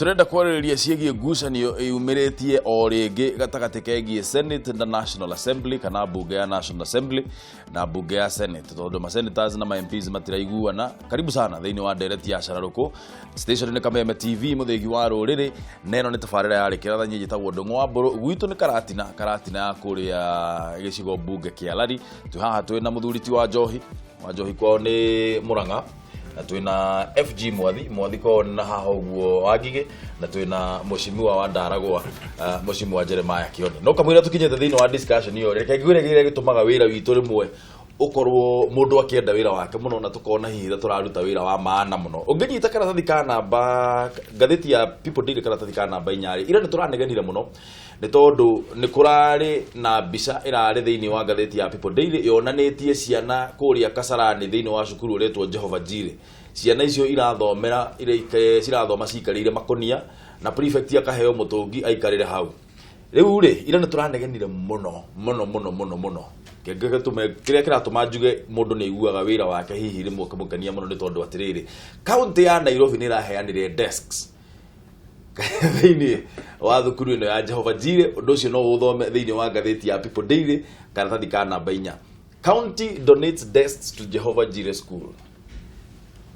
Turenda kwarĩrĩria ciĩgiĩ ngucanio yumĩrĩtie o rĩngĩ gatagatĩ kegiĩ Senate na National Assembly, kana mbunge ya National Assembly na mbunge ya Senate, tondũ ma senators na ma MPs matiraiguana. Karibu sana thĩinĩ wa ndereti ya Cararũkũ. Station nĩ Kameme TV, mũthĩgi wa rũrĩrĩ, na ĩno nĩ tabarĩra ya rĩkĩra niĩ njĩtagwo Ndũng'ũ wa Mbũrũ. Gwitũ nĩ Karatina, Karatina ya kũrĩa gĩcigo mbunge kĩa Lari. Twĩ haha twĩ na mũthuri ti wa Njohi, wa Njohi kwao nĩ Mũrang'a, na twĩna FG Mwathi, Mwathi kwao nĩ na haha ũguo wa Ngigĩ, na twĩna mũcimiwa wa Ndaragwa, mũcimiwa Jeremiah Kĩoni. No kamũira tũkinyĩte thĩinĩ wa discussion ĩyo, reke ngwĩre kĩrĩa gĩtũmaga wĩra witũ rĩmwe ũkorwo mũndũ akĩenda wĩra wake mũno, na tũkona hihi ta tũraruta wĩra wa maana mũno. Ũngĩnyita karatathi ka namba, ngathĩti ya People Daily, karatathi ka namba 4, ira nĩ tũranegenire mũno nĩ tondũ nĩ kũrarĩ na mbica ĩrarĩ thĩinĩ wa ngathĩti ya People Daily yonanĩtie ciana kũrĩa Kasarani thĩinĩ wa cukuru ũretwo Jehova Jireh. Ciana icio irathomera cirathoma cikarĩire makũnia, na prefect akaheo mũtũngi aikarĩre hau. Rĩu rĩ, ira nĩ tũranegenire mũno mũno mũno mũno mũno. Kĩrĩa kĩratũma njuge mũndũ nĩ aiguaga wĩra wake hihi rĩmwe ũkĩmũkenia mũno nĩ tondũ atĩrĩrĩ, kaunti ya Nairobi nĩ ĩraheanire desks thĩinĩ wa thukuru ĩno ya Jehova Jireh. Ũndũ ũcio no ũthome thĩinĩ wa ngathĩti ya People Daily, karatathi ka namba 4. County donates desks to Jehovah Jireh School.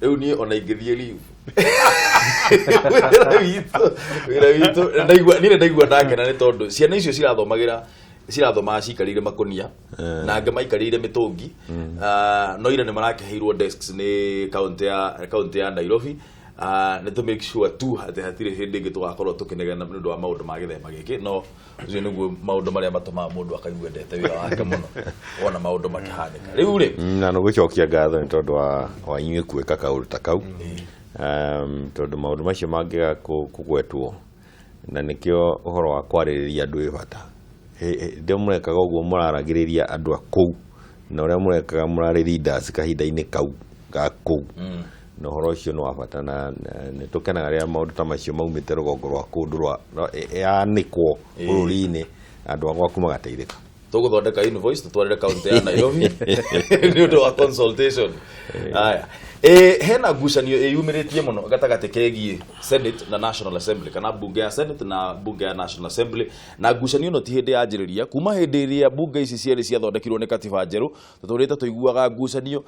Rĩu niĩ ona ingĩthiĩ leave, wĩra witũ ndaigua, niĩ nĩ ndaigua ndakena nĩ tondũ ciana icio cirathomagĩra, cirathomaga cikarĩire makũnia na angĩ maikarĩire mĩtũngi. Ah, no ira nĩ marakĩheirwo desks nĩ kaunti ya Nairobi. Ah, nĩ to make sure tu atĩ hatirĩ hĩndĩ ĩngĩ tũgakorwo tũkĩnegena nĩ ũndũ wa maũndũ ma gĩthemba gĩkĩ. No ũcio nĩguo maũndũ marĩa matũmaga mũndũ akaigua endete wĩra wake mũno, wona maũndũ makĩhanĩka. Rĩu rĩ, na nĩ gũcokia ngatho nĩ tondũ wa inyuĩ gwĩka kaũndũ ta kau, tondũ maũndũ macio mangĩaga kũgwetwo, na nĩkĩo ũhoro wa kwarĩrĩria andũ wĩ bata. Hĩndĩ ĩrĩa mũrekaga ũguo, mũraragĩrĩria andũ a kũu, na ũrĩa mũrekaga mũrarĩ leaders kahinda-inĩ kau ga kũu, na ũhoro ũcio nĩ wa bata, na nĩ tũkenaga rĩrĩa maũndũ ta macio maumĩte rũgongo rwa kũndũ rwa yanĩkwo bũrũri-inĩ, andũ a gwaku magateithĩka. Tũgũthondeka invoice tũtwarĩre kaunti ya Nairobi nĩ ũndũ wa consultation. Haya, hena ngucanio ĩyumĩrĩtie mũno gatagatĩ kegiĩ Senate na National Assembly, kana mbunge ya Senate na mbunge ya National Assembly. Na ngucanio ĩno ti hĩndĩ yanjĩrĩria, kuma hĩndĩ ĩrĩa mbunge ici cierĩ ciathondekirwo nĩ katiba njerũ, tũtũrĩte tũiguaga ngucanio.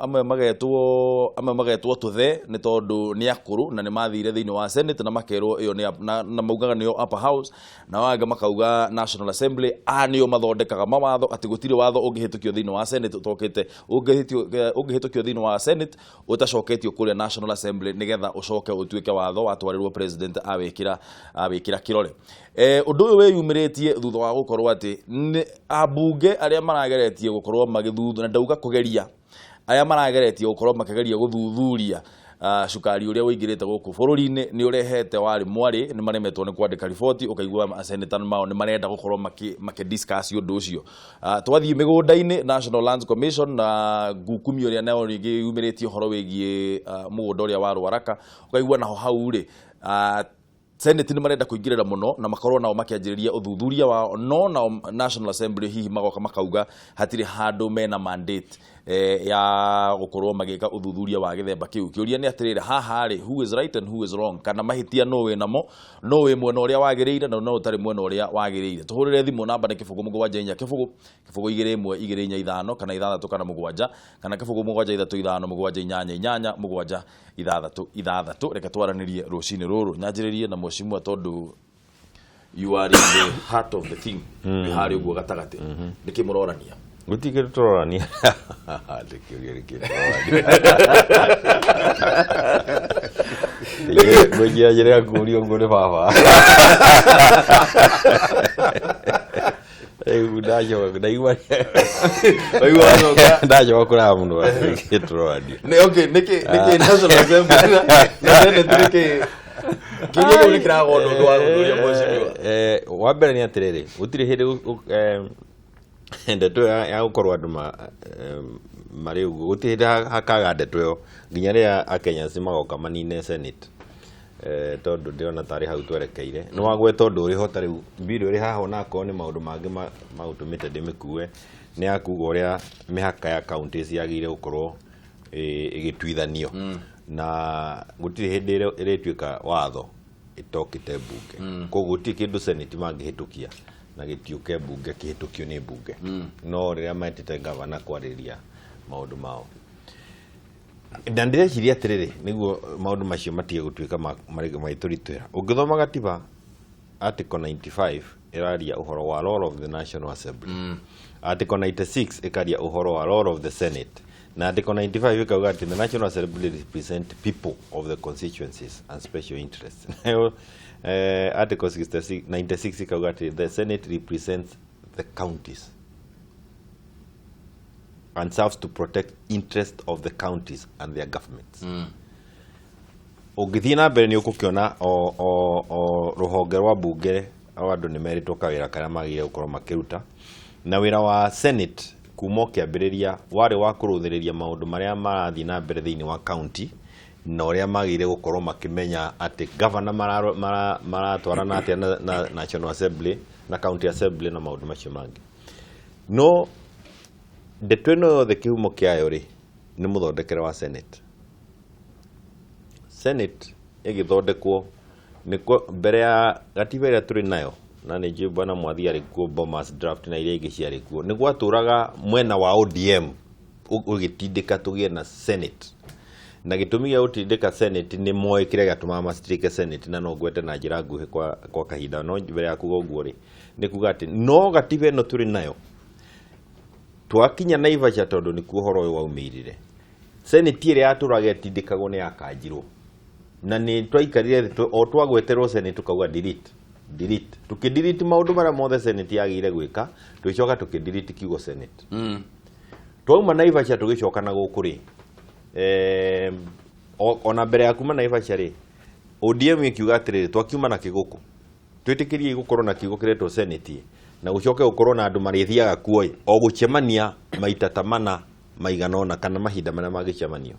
Amwe magetwo tũthe nĩ tondũ nĩ akũrũ na nĩ mathire thĩinĩ wa Senate na makerwo ĩyo nĩ na maugaga nĩyo upper house, na angĩ makauga National Assembly a nĩo mathondekaga mawatho, atĩ gũtirĩ watho ũngĩhĩtũkio thĩinĩ wa Senate ũtokĩte ũngĩhĩtũkio thĩinĩ wa Senate ũtacoketio kũrĩa National Assembly nĩgetha ũcoke ũtuĩke watho watwarĩrwo president awĩkĩra kĩrore. Ũndũ ũyũ wĩyumĩrĩtie thutha wa gũkorwo atĩ nĩ ambunge arĩa marageretie gũkorwo magĩthuthuria, na ndauga kũgeria, arĩa marageretie gũkorwo makĩgeria gũthuthuria cukari ũrĩa ũingĩrĩte gũkũ bũrũri-inĩ nĩ ũrehete warĩ mwarĩ, nĩ maremetwo nĩ kwandĩka riboti. Ũkaigua senator mao nĩ marenda gũkorwo makĩ discuss ũndũ ũcio. Twathiĩ mĩgũnda-inĩ, National Lands Commission na ngukumi ũrĩa nayo rĩngĩ yumĩrĩtie ũhoro wĩgiĩ mũgũnda ũrĩa wa Rwaraka, ũkaigua naho hau rĩ, Senate nĩ marenda kũingĩrĩra mũno na makorwo nao makĩanjĩrĩria ũthuthuria wao, no nao National Assembly hihi magoka makauga hatirĩ handũ mena mandate ya gũkorwo magĩka ũthuthuria wa gĩthemba kĩu. Kĩũria nĩ atĩrĩrĩ, haha rĩ, who is right and who is wrong? Kana mahĩtia no wĩ namo, no wĩ mwena ũrĩa wagĩrĩire na no ũtarĩ mwena ũrĩa wagĩrĩire? Tũhũrĩre thimũ, namba nĩ 074 0 0 2 1 2 4 5 kana 6 kana 7, kana 0 7 3 5 7 8 8 7 6 6. Reke twaranĩrie rũcinĩ rũrũ. Nyanjĩrĩrie na mheshimiwa tondũ you are in the heart of the thing, wĩ harĩa ũguo gatagatĩ. Nĩkĩ mũrorania? Gũtirĩ kĩndũ tũrorania. Ndĩkĩũria nĩkĩ tũrorania. Ngũnjĩra njĩra ya kũũria ũguo nĩ baba. Rĩu ndacoka ndaigua Waigua wacoka. Ndacoka kũraya mũno, nĩkĩ tũrorania? Nĩ okay, nĩkĩ National Assembly na Senate, nĩkĩ kĩũria kĩu nĩ kĩragwo ũndũ wa ũndũ ũrĩa, mheshimiwa? Wa mbere nĩ atĩrĩrĩ, gũtirĩ hĩndĩ ndeto ĩyo ya gũkorwo andũ marĩ ũguo, gũtirĩ hĩndĩ hakaga ndeto ĩyo nginya rĩrĩa Akenyans magoka manine Senate, tondũ ndĩrona tarĩ hau twerekeire. Nĩ wagweta ũndũ ũrĩ ho ta rĩu bill ĩrĩ haha, onakorwo nĩ maũndũ mangĩ magũtũmĩte ndĩmĩkue, nĩ ya kuga ũrĩa mĩhaka ya counties yagĩrĩire gũkorwo ĩgĩtuithanio. Na gũtirĩ hĩndĩ ĩrĩtuĩka watho ĩtokĩte mbunge. Koguo gũtirĩ kĩndũ Senate mangĩhĩtũkia na gĩtiũke mbunge kĩhĩtũkio nĩ mbunge. No rĩrĩa metĩte gavana kwarĩrĩria maũndũ mao, na ndĩreciria atĩrĩrĩ, nĩguo maũndũ macio matige gũtuĩka magĩtũritũhĩra, ũngĩthoma gatiba, Article 95 ĩraria ũhoro wa role of the National Assembly, Article 96 ĩkaria ũhoro wa role of the Senate, na Article 95 ĩkauga atĩ the National Assembly represent people of the constituencies and special interests. Nayo Article 66, 96 ĩkauga atĩ the Senate represents the counties and serves to protect interest of the counties and their governments. Ũngĩthiĩ na mbere nĩ ũgũkĩona o rũhonge rwa mbunge o andũ nĩ merĩtwo kawĩra karĩa magĩrĩire gũkorwo makĩruta. Na wĩra wa Senate kuma ũkĩambĩrĩria warĩ wa kũrũthĩrĩria maũndũ marĩa marathiĩ na mbere thĩinĩ wa county na ũrĩa magĩrĩire gũkorwo makĩmenya atĩ governor maratwarana atĩa na National Assembly na County Assembly na maũndũ macio mangĩ. No ndeto ĩno yothe kĩhumo kĩayo rĩ nĩ mũthondekere wa Senate. Senate ĩgĩthondekwo nĩ mbere ya gatiba ĩrĩa tũrĩ nayo, na nĩ njũĩ bwana Mwathi arĩ kuo, Bomas draft na iria ingĩ ciarĩ kuo, nĩ gwatũraga mwena wa ODM ũgĩtindĩka tũgĩe na Senate. Na gĩtũmi gĩa gũtindĩka Senate, nĩ moĩ kĩrĩa gĩatũmaga macitindĩke Senate, na no ngwete na njĩra nguhĩ kwa kahinda. No mbere ya kuga ũguo rĩ, nĩ kuga atĩ no gatiba ĩno tũrĩ nayo twakinya Naivasha, tondũ nĩkuo ũhoro ũyũ waumĩrire, Senate ĩrĩa yatũraga ĩtindĩkagwo nĩ yakanjirwo, na nĩ twaikarire thĩ o twagweterwo Senate tukauga delete, delete. Tukĩdelete maũndũ marĩa mothe Senate yagĩrĩire gwĩka, tũgĩcoka tũkĩdelete kiugo Senate. Twauma Naivasha tũgĩcoka na gũkũ rĩ, ona mbere ya kuma Naivasha rĩ, ODM ĩkiuga atĩrĩrĩ, twakiuma na kĩgũkũ, twĩtĩkĩrie gũkorwo na kiugo kĩretwo Senate na gũcoke gũkorwo na andũ marĩthiaga kuo ĩ, o gũcemania maita ta mana maigana ũna kana mahinda marĩa mangĩcemanio.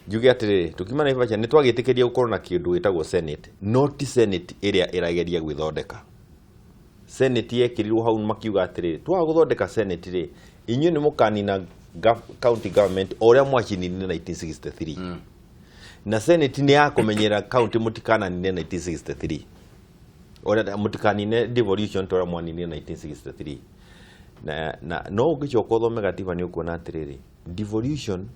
Njuge atĩrĩrĩ, tũkiuma Naivasha nĩ twagĩtĩkĩria gũkorwo na kĩndũ gĩtagwo Senate, no ti Senate ĩrĩa ĩrageria gwĩthondeka. Senate yekĩrirwo hau makiuga atĩrĩrĩ, twaga gũthondeka Senate rĩ, inyuĩ nĩ mũkanina county government o ũrĩa mwacininire 1963. Na Senate nĩ ya kũmenyera county mũtikananine 1963, ũrĩa mũtikanine devolution ta ũrĩa mwaninire 1963. Na no ũngĩcoka ũthome gatiba nĩ ũkuona atĩrĩrĩ, devolution,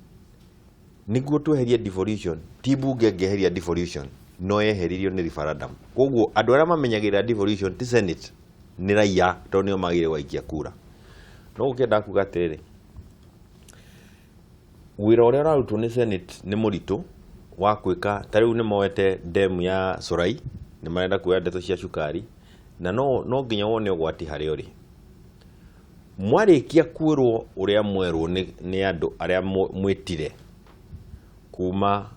nĩguo tweherie devolution, ti bunge ĩngĩeheria devolution, no yeheririo nĩ referendum. Koguo andũ arĩa mamenyagĩrĩra devolution ti Senate, nĩ raia, tondũ nĩo magĩrĩire gwaikia kura. No gũkĩenda kuga atĩrĩrĩ, wĩra ũrĩa ũrarutwo nĩ Senate nĩ mũritũ wa gwĩka. Ta rĩu nĩ moete demu ya Sorai, nĩ marenda kuoya ndeto cia cukari, na no nginya wone ũgwati harĩa ũrĩ. Mwarĩkia kwĩrwo ũrĩa mwerwo nĩ andũ arĩa mwĩtire kuma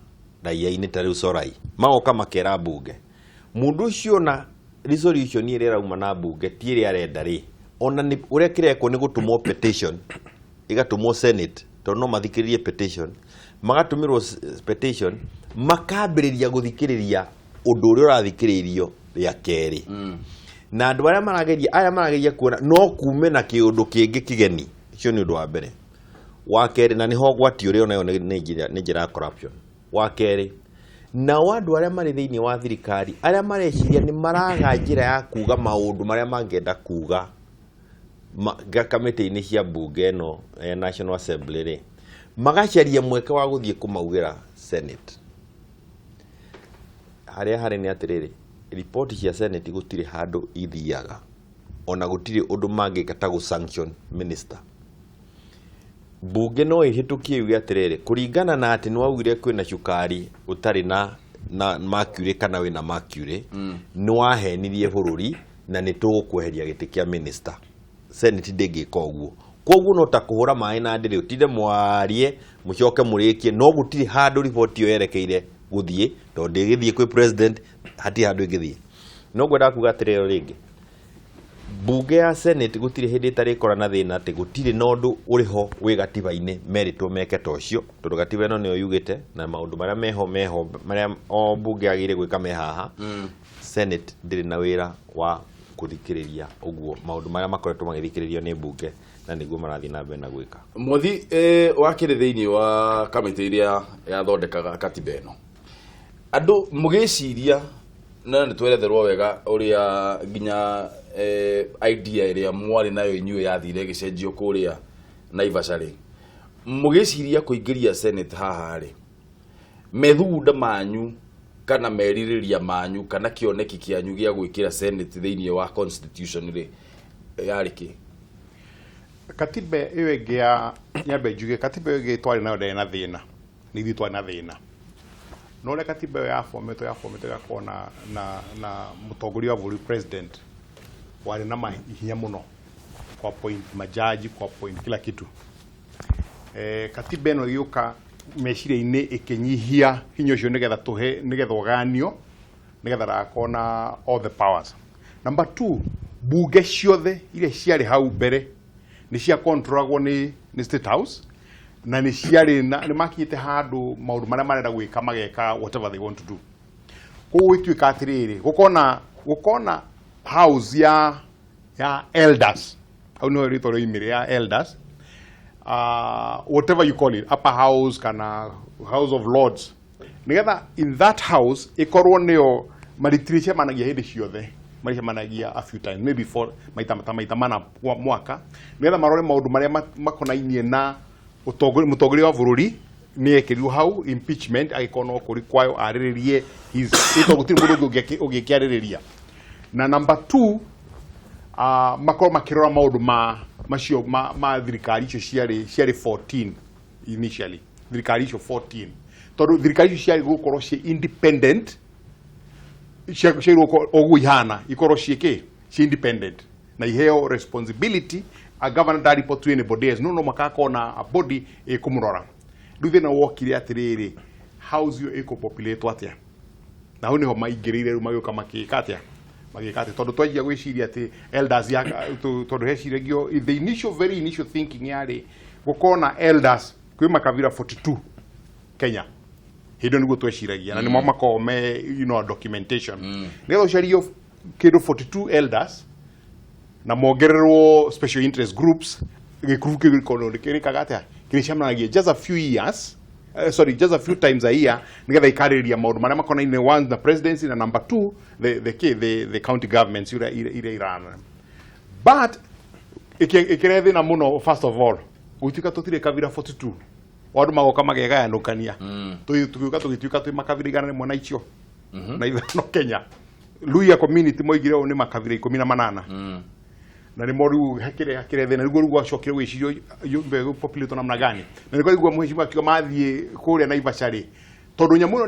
raia-inĩ, ta rĩu Sorai, magoka makera mbunge, mũndũ ũcio ona resolution ĩrĩa ĩrauma na mbunge ti ĩrĩa arenda rĩ, ona nĩ ũrĩa kĩrekwo nĩ gũtũmwo petition, ĩgatũmwo Senate, tondũ no mathikĩrĩrie petition, magatũmĩrwo petition, makambĩrĩria gũthikĩrĩria ũndũ ũrĩa ũrathikĩrĩrio rĩa kerĩ. Na andũ arĩa marageria, aya marageria kuona no kume na kĩũndũ kĩngĩ kĩgeni. Ũcio nĩ ũndũ wa mbere. Wa kerĩ, na nĩho ũgwati ũrĩa onayo nĩ njĩra ya corruption. Wa kerĩ, nao andũ arĩa marĩ thĩinĩ wa thirikari, arĩa mareciria nĩ maraga njĩra ya kuga maũndũ marĩa mangĩenda kuga kamĩtĩ-inĩ cia mbunge ĩno ya National Assembly rĩ, magacaria mweke wa gũthiĩ kũmaugĩra Senate. Harĩa harĩ nĩ atĩrĩrĩ, riboti cia Senate gũtirĩ handũ ithiaga, ona gũtirĩ ũndũ mangĩka ta gũ sanction minister. Mbunge no ĩhĩtũkie yuge atĩrĩrĩ, kũringana na atĩ nĩ waugire kwĩna cukari ũtarĩ na mercury kana wĩna mercury, nĩ wahenirie bũrũri na nĩ tũgũkweheria gĩtĩ kĩa minister. Senate ndĩngĩka ũguo. Koguo no ta kũhũra maĩ na ndĩrĩ, ũtinde mwarie mũcoke mũrĩkie, no gũtirĩ handũ riboti ĩyo yerekeire gũthiĩ, tondũ ndĩgĩthiĩ kwĩ president, hatirĩ handũ ĩngĩthiĩ. No ngwendaga kuga atĩrĩrĩ rĩngĩ, mbunge ya Senate gũtirĩ hĩndĩ ĩtarĩkora na thĩna atĩ gũtirĩ na ũndũ ũrĩ ho wĩ gatiba-inĩ merĩtwo meke ta ũcio, tondũ gatiba ĩno nĩyo yugĩte na maũndũ marĩa meho marĩa o mbunge yagĩrĩire gwĩka me haha. Senate ndĩrĩ na wĩra wa Kũthikĩrĩria ũguo maũndũ marĩa makoretwo magĩthikĩrĩrio nĩ mbunge na nĩguo marathiĩ na mbere na gwĩka. Mwathi wakĩrĩ thĩinĩ wa kamĩtĩ ĩrĩa yathondekaga katiba ĩno, andũ mũgĩciria na nĩ tweretherwo wega ũrĩa nginya idea ĩrĩa mwarĩ nayo inyuĩ yathire ĩgĩcenjio kũrĩa Naivasha rĩ, mũgĩciria kũingĩria Senate haha rĩ, methugunda manyu kana merirĩria manyu kana kĩoneki kĩanyu gĩa gwĩkĩra Senate thĩinĩ wa constitution rĩ, yarĩ kĩ? Katiba ĩyo ĩngĩ ya nyambe njuge, katiba ĩyo ĩngĩ twarĩ nayo ndĩrĩ na thĩna, nĩ ithuĩ twarĩ na thĩna. No ũrĩa katiba ĩyo yabometwo ĩgakorwo na mũtongoria wa bũrũri, president, warĩ na mahinya mũno kwa appoint majaji, kwa appoint kila kitu. Katiba ĩno ĩgĩũka meciria-inĩ ĩkĩnyihia hinya ũcio nĩgetha tũhe, nĩgetha ũganio, nĩgetha ndagakorwo na all the powers. Number two, bunge ciothe iria ciarĩ hau mbere nĩ cia controlagwo nĩ State House na nĩ ciarĩ na nĩ makinyĩte handũ maũndũ marĩa marenda gwĩka mageka whatever they want to do. Koguo gũtuĩka atĩrĩrĩ, gũkona house ya elders, hau nĩho rĩtwa rĩoimire ya elders, whatever you call it, upper house kana House of Lords, nigetha in that house ikorwo nĩyo maritiricemanagia hĩndĩ ciothe, maricemanagia a few times, maybe four, maita ta maita mana kwa mwaka, nigetha marore maũndũ marĩa makonainie na ũtongoria. Mũtongoria wa bũrũri nĩ ekĩrirwo hau, impeachment agĩkorwo no kũrĩ kwayo arĩrĩrie his ĩtondũ gũtirĩ mũndũ ũngĩ ũngĩkĩarĩrĩria. Na number two, makorwo makĩrora maũndũ ma macio ma thirikari icio ciarĩ 14 initially, thirikari icio 14, tondũ thirikari icio ciarĩ gũkorwo ciĩ independent, ciagĩrĩirwo gũkorwo ũguo ihana, ikorwo ciĩ kĩ, ciĩ independent na iheo responsibility. A governor nda report to anybody else, no makakorwo na a body ĩkũmũrora. Rĩu thĩna wokire atĩrĩrĩ, house ĩyo ĩkũpopulate atĩa? Na hau nĩho maingĩrĩire rĩu, magĩũka makĩka atĩa, magĩka atĩa, tondũ twanjia gwĩciria atĩ elders ya tondũ heciragio the initial, very initial thinking yarĩ gũkorwo na elders kwĩ makabira 42 Kenya. Hĩndĩ ĩyo nĩguo tweciragia na nĩmo makoragwo me documentation, nĩgetha ũcario kĩndũ 42 elders na mongererwo special interest groups, gĩkurubu kĩu gĩkorwo kĩrĩkaga atĩa, kĩrĩcemanagia just a few years, sorry, just a few times a year, nĩgetha ikarĩrĩria maũndũ marĩa makonainie, one, the presidency, na number two, the county governments iria irana. But ĩkĩrehe thĩna mũno. First of all, gũtuĩka tũtirĩ kabira 42, o andũ magoka magegayanũkania. Tũgĩũka tũgĩtuĩka twĩ makabira 105 Kenya. Luhya community moigire ũũ nĩ makabira 18 na nĩmo rĩu hakĩrĩ thĩna. Nĩguo rĩu gwacokire gwĩcirio nyũmba ĩgũpopulate namna gani, na nĩguo igua mheshimiwa akiuga mathiĩ kũrĩa Naivasha rĩ, tondũ nyamũ ĩno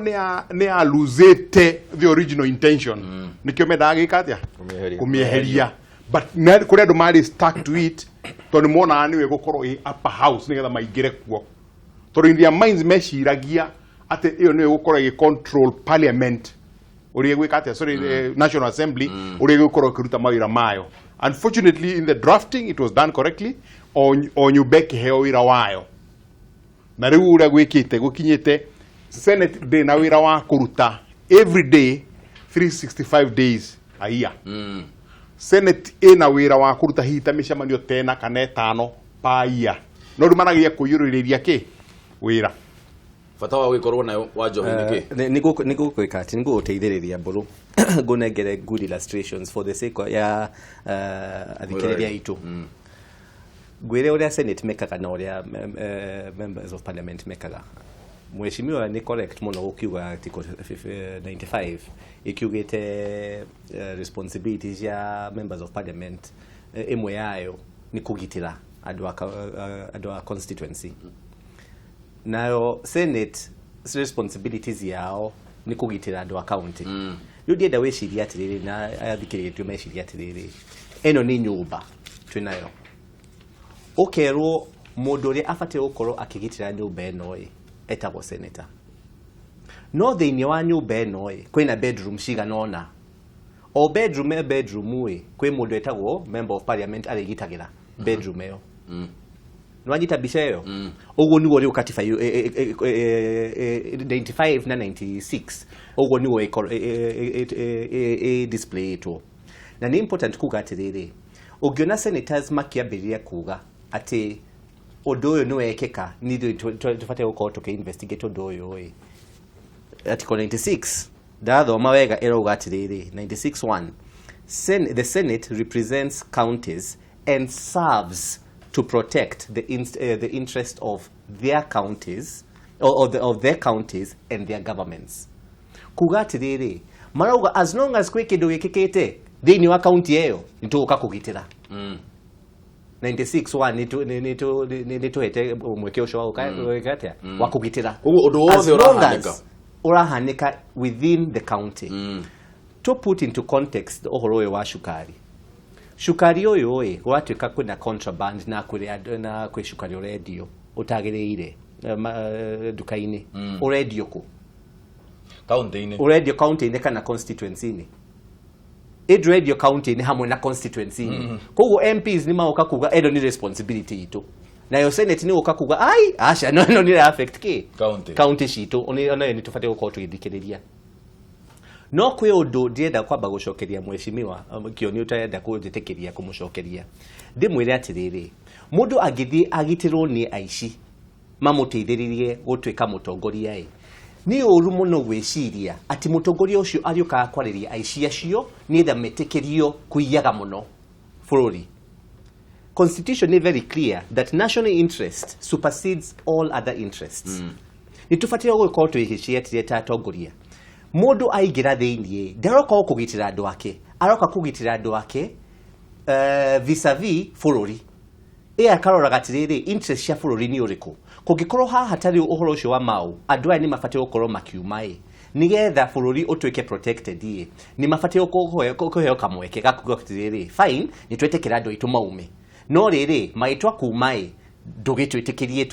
nĩ ya losete the original intention, nĩkĩo mendaga gĩka atĩa? Kũmĩeheria. Kũmĩeheria. But kũrĩ andũ marĩ stuck to it tondũ nĩ monaga nĩwe gũkorwo ĩ upper house nĩgetha maingĩre kuo, tondũ in their minds meciragia atĩ ĩyo nĩyo ĩgũkorwo ĩgĩ control parliament ũrĩa ĩgwĩka atĩa, sorry, National Assembly, ũrĩa ĩgũkorwo ĩkĩruta mawĩra mayo. Unfortunately, in the drafting it was done correctly, o nyũmba ĩkĩheo wĩra wayo, na rĩu ũrĩa gwĩkĩte gũkinyĩte Senate ndĩrĩ na wĩra wa kũruta every day, 365 days a year. Senate ĩna wĩra wa kũruta hihi ta mĩcemanio tena kana ĩtano per year, no rĩu marageria kũiyũrĩrĩria kĩ wĩra. Bata wa gũgĩkorwo nayo wa njohi nĩ kĩ? Nĩ gũkwĩka atĩ nĩ gũgũteithĩrĩria mbũrũ ngũnengere good illustrations for the sake ya athikĩrĩria aitũ. Ngwĩre ũrĩa Senate mekaga na ũrĩa members of parliament mekaga. Mheshimiwa nĩ correct mũno gũkiuga article 95 ĩkiugĩte responsibilities ya members of parliament, ĩmwe yayo nĩ kũgitĩra andũ a constituency. Nayo Senate responsibilities yao nĩ kũgitĩra andũ a county. Rĩu ndienda wĩcirie atĩrĩrĩ, na athikĩrĩria tu mecirie atĩrĩrĩ, ĩno nĩ nyũmba twĩnayo, ũkerwo mũndũ ũrĩa abatiĩ gũkorwo akĩgitĩra nyũmba ĩno ĩ etagwo senator, no thĩinĩ wa nyũmba ĩno ĩ kwĩna bedroom cigana ũna. O bedroom e bedroom ĩ kwĩ mũndũ etagwo member of parliament arĩgitagĩra bedroom ĩyo. Nĩwanyita mbica ĩyo? Ũguo nĩguo rĩu katiba 95 na 96, ũguo nĩguo ĩdisplayĩtwo. Na nĩ important kuga atĩrĩrĩ, ũngĩona senators makĩambĩrĩria kuga atĩ ũndũ ũyũ nĩ wekĩka, nĩ ithuĩ tũbatiĩ gũkorwo tũkĩ-investigate ũndũ ũyũ ĩ. Article 96, ndathoma wega, ĩrauga atĩrĩrĩ, 96.1, "The Senate represents counties and serves to protect the interest of their counties or their counties and their governments." Kuga atĩrĩrĩ, marauga as long as kwĩ kĩndũ gĩkĩkĩte thĩinĩ wa kaunti ĩyo, nĩ tũgũka kũgitĩra. 96.1 nĩ tũhete mweke ũcio wa gwĩka atĩa, wa kũgitĩra. Koguo ũndũ wothe As long ũrahanĩka. as ũrahanĩka within the county. To put into context ũhoro ũyũ wa cukari, cukari ũyũ ĩ gwatuĩka kwĩna contraband na kwĩ andũ na kwĩ cukari ũrendio ũtagĩrĩire nduka-inĩ, ũrendio kũ? Kaunti-inĩ. Ũrendio county-inĩ kana constituency-inĩ? Ĩndũrendio county-inĩ hamwe na constituency-inĩ. Koguo MPs nĩ magoka kuga ĩno nĩ responsibility itũ, nayo Senate nĩ gũka kuga ai aca, no no nĩ affect kĩ? County. County citũ onayo nĩ tũbatiĩ gũkorwo tũgĩthikĩrĩria. No kwĩ ũndũ ndĩrenda kwamba gũcokeria mheshimiwa Kĩoni, ũtarenda kũnjĩtĩkĩria kũmũcokeria, ndĩmwĩre atĩrĩrĩ, mũndũ angĩthiĩ agitĩrwo nĩ aici mamũteithĩrĩrie gũtuĩka mũtongoria ĩ, nĩ ũru mũno gwĩciria atĩ mũtongoria ũcio arĩũkaga kwarĩria aici acio nĩgetha metĩkĩrio kũiyaga mũno bũrũri. Constitution is very clear that national interest supersedes all other interests. Nĩ tũbataire gũkorwo twĩhĩciĩtie ta atongoria, mũndũ aingĩra thĩiniĩ ndaroka o kũgitĩra andũ ake, aroka kũgitĩra andũ ake vis-a-vis bũrũri. Ĩ akaroraga atĩrĩrĩ, interest cia bũrũri nĩ ũrĩkũ? Kũngĩkorwo haha tarĩ ũhoro ũcio wa mau, andũ aya nĩ mabatiĩ gũkorwo makiuma ĩ, nĩgetha bũrũri ũtuĩke protected ĩ, nĩ mabatiĩ kũheo kamweke ga kuga atĩrĩrĩ, fine, nĩ twetĩkĩra andũ aitũ maume, no rĩrĩ magĩtua kuma ĩ, ndũgĩtwĩtĩkĩrie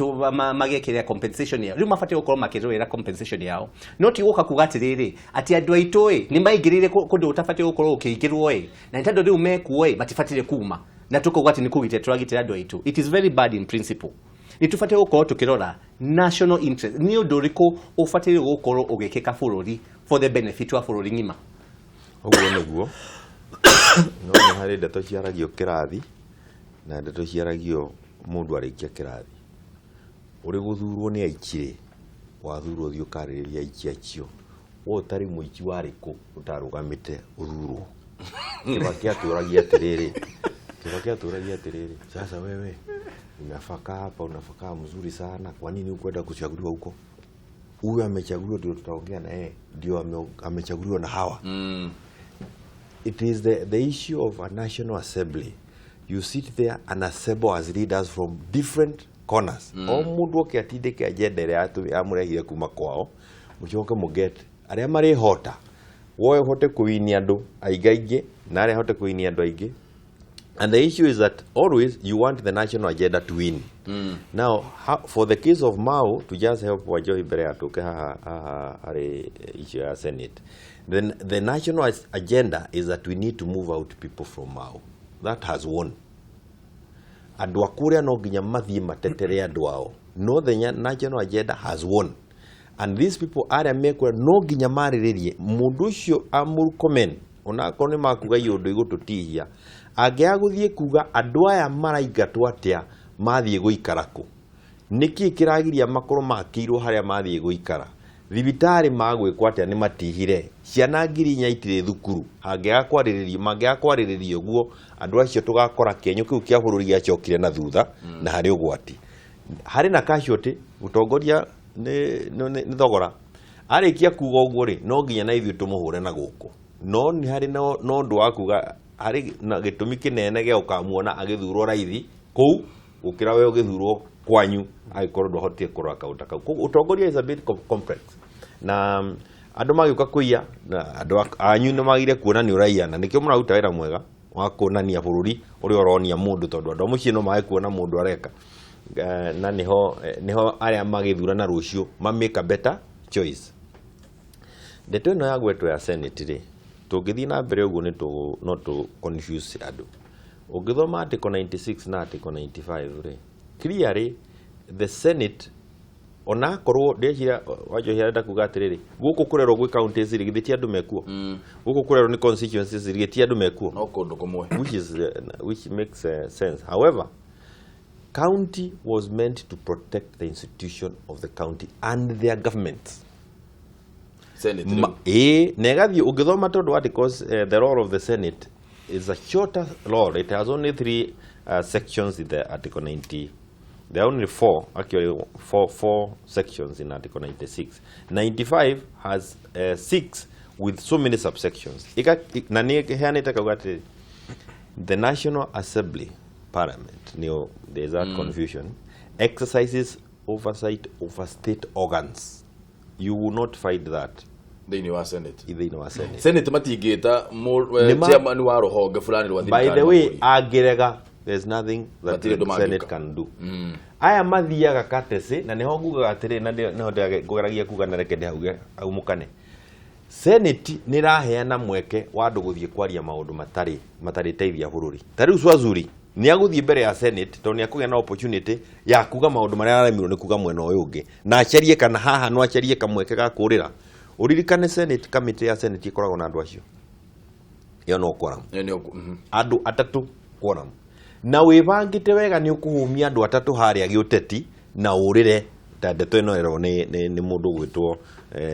magekĩrĩra compensation yao. Rĩu mabatiĩ gũkorwo makĩrũĩra compensation yao, no ti gũka kuga atĩrĩrĩ, atĩ andũ aitũ ĩ nĩ maingĩrĩire kũndũ gũtabatiĩ gũkorwo gũkĩingĩrwo ĩ, na nĩ tondũ rĩu mekuo ĩ, matibatiĩ kuma, na tũkauga atĩ nĩ kũgitĩra tũragitĩra andũ aitũ. It is very bad in principle. Nĩ tũbatiĩ gũkorwo tũkĩrora national interest, nĩ ũndũ ũrĩkũ ũbatiĩ gũkorwo ũgĩkĩka bũrũri for the benefit wa bũrũri ng'ima. Ũguo nĩguo, no nĩ harĩ ndeto ciaragio kĩrathi na ndeto ciaragio mũndũ arĩkia kĩrathi. Ũrĩ gũthurwo nĩ aici rĩ, wathurwo thiĩ ũkarĩrĩria aici acio. We ũtarĩ mũici warĩ kũ ũtarũgamĩte ũthurwo? Kibaki atũragia atĩrĩrĩ, Kibaki atũragia atĩrĩrĩ, "Sasa wewe unafaa hapa, unafaa mzuri sana, kwa nini hukwenda kuchaguliwa huko? Huyu amechaguliwa, ndio tutaongea na yeye, ndio amechaguliwa na hawa." It is the issue of a national assembly. You sit there and assemble as leaders from different corners. O mũndũ oke atindĩke agenda ĩrĩa yamũrehire kuma kwao, mũcoke mũget arĩa marĩhota. Woe ũhote kũwinia andũ aingĩ aingĩ na arĩa ahote kũwinia andũ aingĩ. And the issue is that always you want the national agenda to win. Now, for the case of Mau, to just help Wanjohi mbere ya tũke haha haha harĩ issue ya Senate, then the national agenda is that we need to move out people from Mau. That has won. Andũ a kũrĩa no nginya mathiĩ matetere andũ ao. No the national agenda has won. And these people arĩa mekũrĩa no nginya marĩrĩrie mũndũ ũcio amũrkomen, onakorwo nĩ makuga iũndũ igũtũtihia, angĩaga gũthiĩ kuga andũ aya maraingatwo atĩa, mathiĩ gũikara kũ, nĩkĩ kĩragiria makorwo makĩirwo harĩa mathiĩ gũikara, thibitarĩ magwĩkwo atĩa, nĩ matihire ciana 4,000 itirĩ thukuru. Hangĩaga kwarĩrĩrio, mangĩaga kwarĩrĩria ũguo, andũ acio tũgakora kĩenyũ kĩu kĩa bũrũri gĩacokire na thutha na harĩ ũgwati, harĩ na casualty. Mũtongoria nĩ thogora arĩkia kuga ũguo rĩ, no nginya na ithuĩ tũmũhũre na gũkũ, no nĩ harĩ na ũndũ wa kuga harĩ na gĩtũmi kĩnene gĩa gũkamuona agĩthurwo raithi kũu gũkĩra we ũgĩthurwo kwanyu, angĩkorwo ndwahotire kũrora kaũndũ kau. Koguo ũtongoria is a bit complex na andũ magĩũka kũiya na andũ anyu nĩ magire kuona nĩ ũraiya, na nĩkĩo mũraruta wĩra mwega wa kuonania bũrũri ũrĩa ũronia mũndũ, tondũ andũ a mũciĩ no mage kuona mũndũ areka. Na nĩho arĩa magĩthurana rũciũ ma make a better choice. Ndeto ĩno ya gwetwo ya Senate rĩ, tũngĩthiĩ na mbere ũguo no tũ confuse andũ. Ũngĩthoma article 96 na article 95 rĩ, clearly the Senate Onakorwo ndeciria Wanjohi arenda kuga atĩrĩrĩ, gũkũ kũrerwo gwĩ counties rĩ, githĩ ti andũ mekuo? Gũkũ kũrerwo nĩ constituencies rĩ, githĩ ti andũ mekuo? No kũndũ kũmwe. Which makes sense. However, county was meant to protect the institution of the county and their governments. Senate Ma, rĩu. ĩĩ, na ĩgathiĩ ũngĩthoma tondũ articles, the role of the Senate is a shorter role. It has only three sections in the Article 90. There are only four, actually four sections in Article 96. 95 has six with so many subsections. Na nĩ ĩheanĩte kauga atĩrĩrĩ, the National Assembly, Parliament, nĩyo, there's that confusion, exercises oversight over state organs. You will not find that Thĩinĩ wa Senate. Thĩinĩ wa Senate. Senate matingĩta chairman wa rũhonge fulani rwa By thirikari the way, mabũrũri. angĩrega, there's nothing that Matirĩ the ũndũ Senate mangĩka. can do. Aya mathiaga katesi na nĩho ngugaga atĩrĩ, na nĩho ngũgeragia kuga na reke ndĩhauge aumũkane. Senate nĩ ĩraheana mweke wa andũ gũthiĩ kwaria maũndũ matarĩteithia bũrũri. Ta rĩu Swazuri nĩ agũthiĩ mbere ya Senate tondũ nĩ akũgĩa na opportunity ya kuga maũndũ marĩa araremirwo nĩ kuga mwena ũyũ ũngĩ, na acarie kana haha no acarie kamweke ga kũrĩra. Ũririkane Senate, committee ya Senate ĩkoragwo na andũ acio, ĩyo no quorum. Ĩyo nĩyo, Andũ atatũ quorum, na wĩbangĩte wega nĩ ũkũhũmia andũ atatũ harĩa gĩũteti na ũrĩre ta ndeto ĩno ĩrwo nĩ mũndũ ũgwĩtwo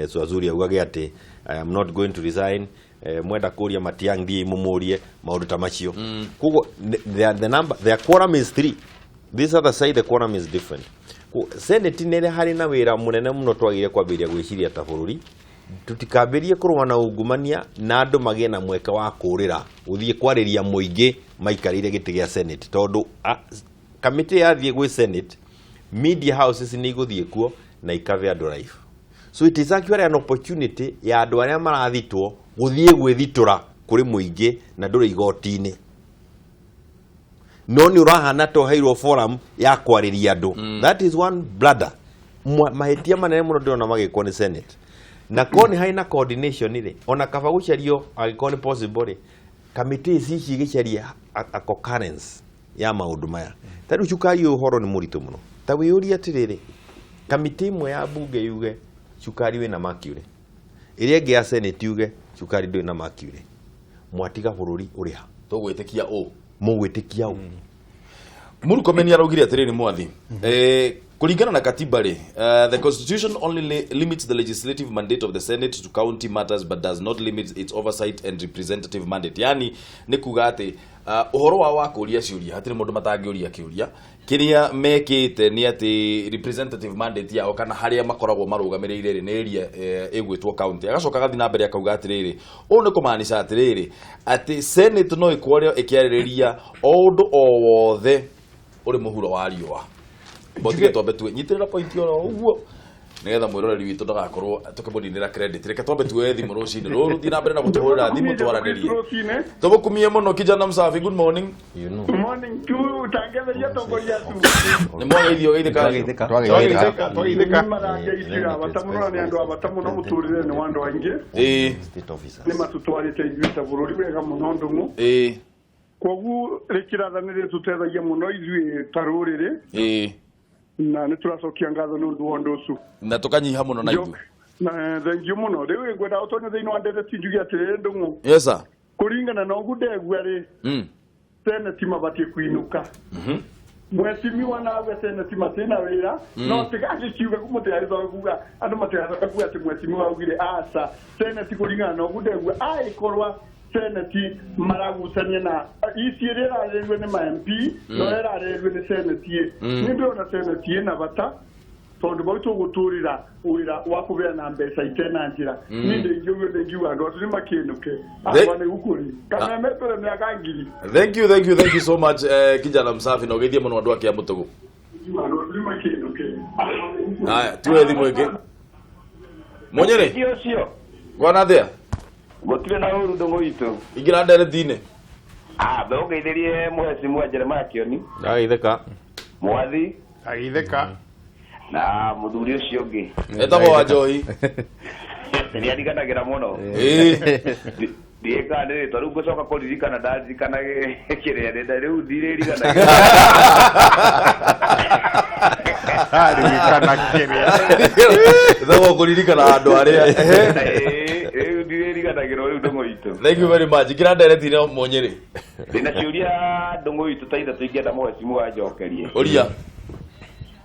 Swazuri augage atĩ I am not going to resign, mwenda kũria Matiang'i thiĩi mũmũrie maũndũ ta macio. Koguo the number, their quorum is 3. This other side, the quorum is different. Senate nĩ harĩ na wĩra mũnene mũno twagĩrĩire kwambĩrĩria gwĩciria ta bũrũri, tutikambĩrie kũrũa na ungumania na andũ magĩe na mweke wa kũrĩra gũthiĩ kwarĩria mũingĩ maikarĩire gĩtĩ gĩa Senate, tondũ kamĩtĩ yathiĩ gwĩ Senate, media houses nĩ igũthiĩ kuo na ikave andũ live. So it is actually an opportunity ya andũ arĩa marathitwo gũthiĩ gwĩthitũra kũrĩ mũingĩ na ndũrĩ igoti-inĩ, no nĩ ũrahana ta ũheirwo forum ya kwarĩria andũ. That is one blunder. Mahĩtia manene mũno ndĩrona magĩkwo nĩ Senate, na korwo nĩ harĩ na coordination rĩ, ona kaba gũcario angĩkorwo nĩ possible rĩ, kamĩtĩ ici igĩcaria a concurrence ya maũndũ maya. Ta rĩu cukari ũyũ, ũhoro nĩ mũritũ mũno. Ta wĩyũrie atĩrĩrĩ, kamĩtĩ ĩmwe ya bunge yuge cukari wĩna mercury, ĩrĩa ĩngĩ ya Senate yuge cukari ndũrĩ na mercury, mwatiga bũrũri ũrĩ ha? Tũgwĩtĩkia ũ? Mũgwĩtĩkia ũ? Murkomen araugire atĩrĩrĩ, mwathi, kũringana na katiba rĩ, the constitution only limits the legislative mandate of the Senate to county matters but does not limit its oversight and representative mandate. Yani nĩ kuga atĩ ũhoro wao wa kũria ciũria, hatirĩ mũndũ matangĩũria kĩũria. Kĩrĩa mekĩte nĩ atĩ representative mandate yao kana harĩa makoragwo marũgamĩrĩire rĩ, nĩ area ĩgwĩtwo county. Agacoka agathiĩ na mbere akauga atĩrĩrĩ, ũũ nĩ kũmaanisha atĩrĩrĩ, atĩ Senate no ĩkorwo ĩkĩarĩrĩria o ũndũ o wothe ũrĩ mũhuro wa riũa. Botige twambe tuwe nyitĩrĩra point oro ũguo nĩgetha mwĩroreri witũ ndagakorwo tũkĩmũninĩra credit. Reke twambe tuoye thimũ rũcinĩ rũrũ. Thiĩ na mbere na gũtũhũrĩra thimũ twaranĩrie. Rũcinĩ. Tũgũkumie mũno, kijana msafi. Good morning. You know. Morning tu utangetheria tongoria tu. Nĩ mwageithio geithĩka. Twageithĩka. Twageithĩka, twageithĩka. Nĩ marangeithia bata mũno, nĩ andũ a bata mũno mũtũrĩre-inĩ wa andũ aingĩ. State officers. Nĩ matũtwarĩte ithuĩ ta bũrũri wega mũno, ndũng'ũ. Koguo rĩkĩratha nĩ rĩtũteithagia mũno ithuĩ ta rũrĩrĩ, na nĩ tũracokia ngatho nĩ ũndũ wa ũndũ ũcio. Na tũkanyiha mũno na ithuĩ. Na thank you mũno. Rĩu ngwenda ũtonye thĩinĩ wa ndereti, njuge atĩrĩrĩ, ndũng'ũ, Yes sir. Kũringana na ũguo ndegua rĩ, Senate mabatiĩ kuinũka. Mheshimiwa nawe Senate matina wĩra, no tiga agĩkiuga mũtigacoka kuga, andũ matigacoka kuga atĩ mheshimiwa augire aca. Senate, kũringana na ũguo ndegua, agĩkorwa Senate maragucania na ici ĩrĩa ĩrarĩrĩrio nĩ ma MP, no ĩrarĩrĩrio nĩ Senate ĩ, nĩ ndĩrona Senate ĩna bata, tondũ bau tũgũtũrĩra wĩra wa kũbeana mbeca itena njĩra. Niĩ ndĩngiuga, ndĩngiuga andũ acio nĩ makĩnũke akwa nĩ gũkũri kameme tũrĩ mĩaka ngiri. Thank you, thank you, thank you so much, kijana msafi, na ũgeithie mũno andũ a Mũtũgũ. Andũ acio nĩ makĩnũke. Haya, tuoye thimũ ĩngĩ. Mũnyĩrĩ. Ũcio. Gwana thĩa. Gũtirĩ na ũru, ndũng'ũ witũ. Ingĩra ndereti-inĩ. Ah, ũgeithĩrie mũhecimu Jeremiah Kĩoni. Ndageithĩka. Mwathi. Agithĩka. Na mũthuri ũcio ũngĩ. Etagwo wa Njohi. Nĩ ariganagĩra mũno. Ndiĩkaga nĩ rĩtwa rĩu ngũcoka kũririkana, ndaririkana kĩrĩa rĩu ndirĩriganagĩra. Ririkana kĩrĩa. Thogwo kũririkana andũ arĩa. Rĩu ndirĩriganagĩrwo rĩu, ndũng'ũ itũ. Thank you very much. Kira ndereti no Munyĩrĩ. Ndĩna ciũria, ndũng'ũ itũ, ta ithatũ ingĩenda mheshimiwa anjokerie. Ũria.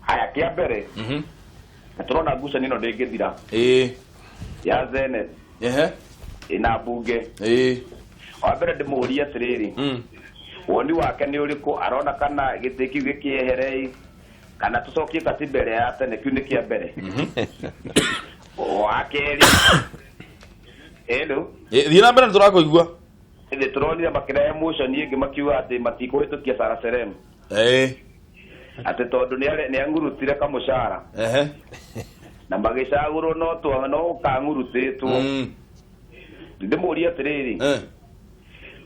Haya, kĩa mbere, na tũrona ngucanio ĩno ndĩngĩthira ya Senate ĩna mbunge. Wa mbere ndĩmũrie atĩrĩrĩ, woni wake nĩ ũrĩkũ, arona kana gĩtĩ kĩu gĩkĩehere kana tũcokie katiba ĩrĩa ya tene? Kĩu nĩ kĩa mbere. Wa kerĩ, hello? Thiĩ na mbere, nĩ tũrakũigua. Nĩ tũronire makĩrehe motion ĩngĩ makiuga atĩ matikũhĩtũkia Sara Serem, atĩ tondũ nĩ ang'urutire kamũcara na magĩcagũrwo no twa no kang'urutĩtwo. Ndĩmũrie atĩrĩrĩ,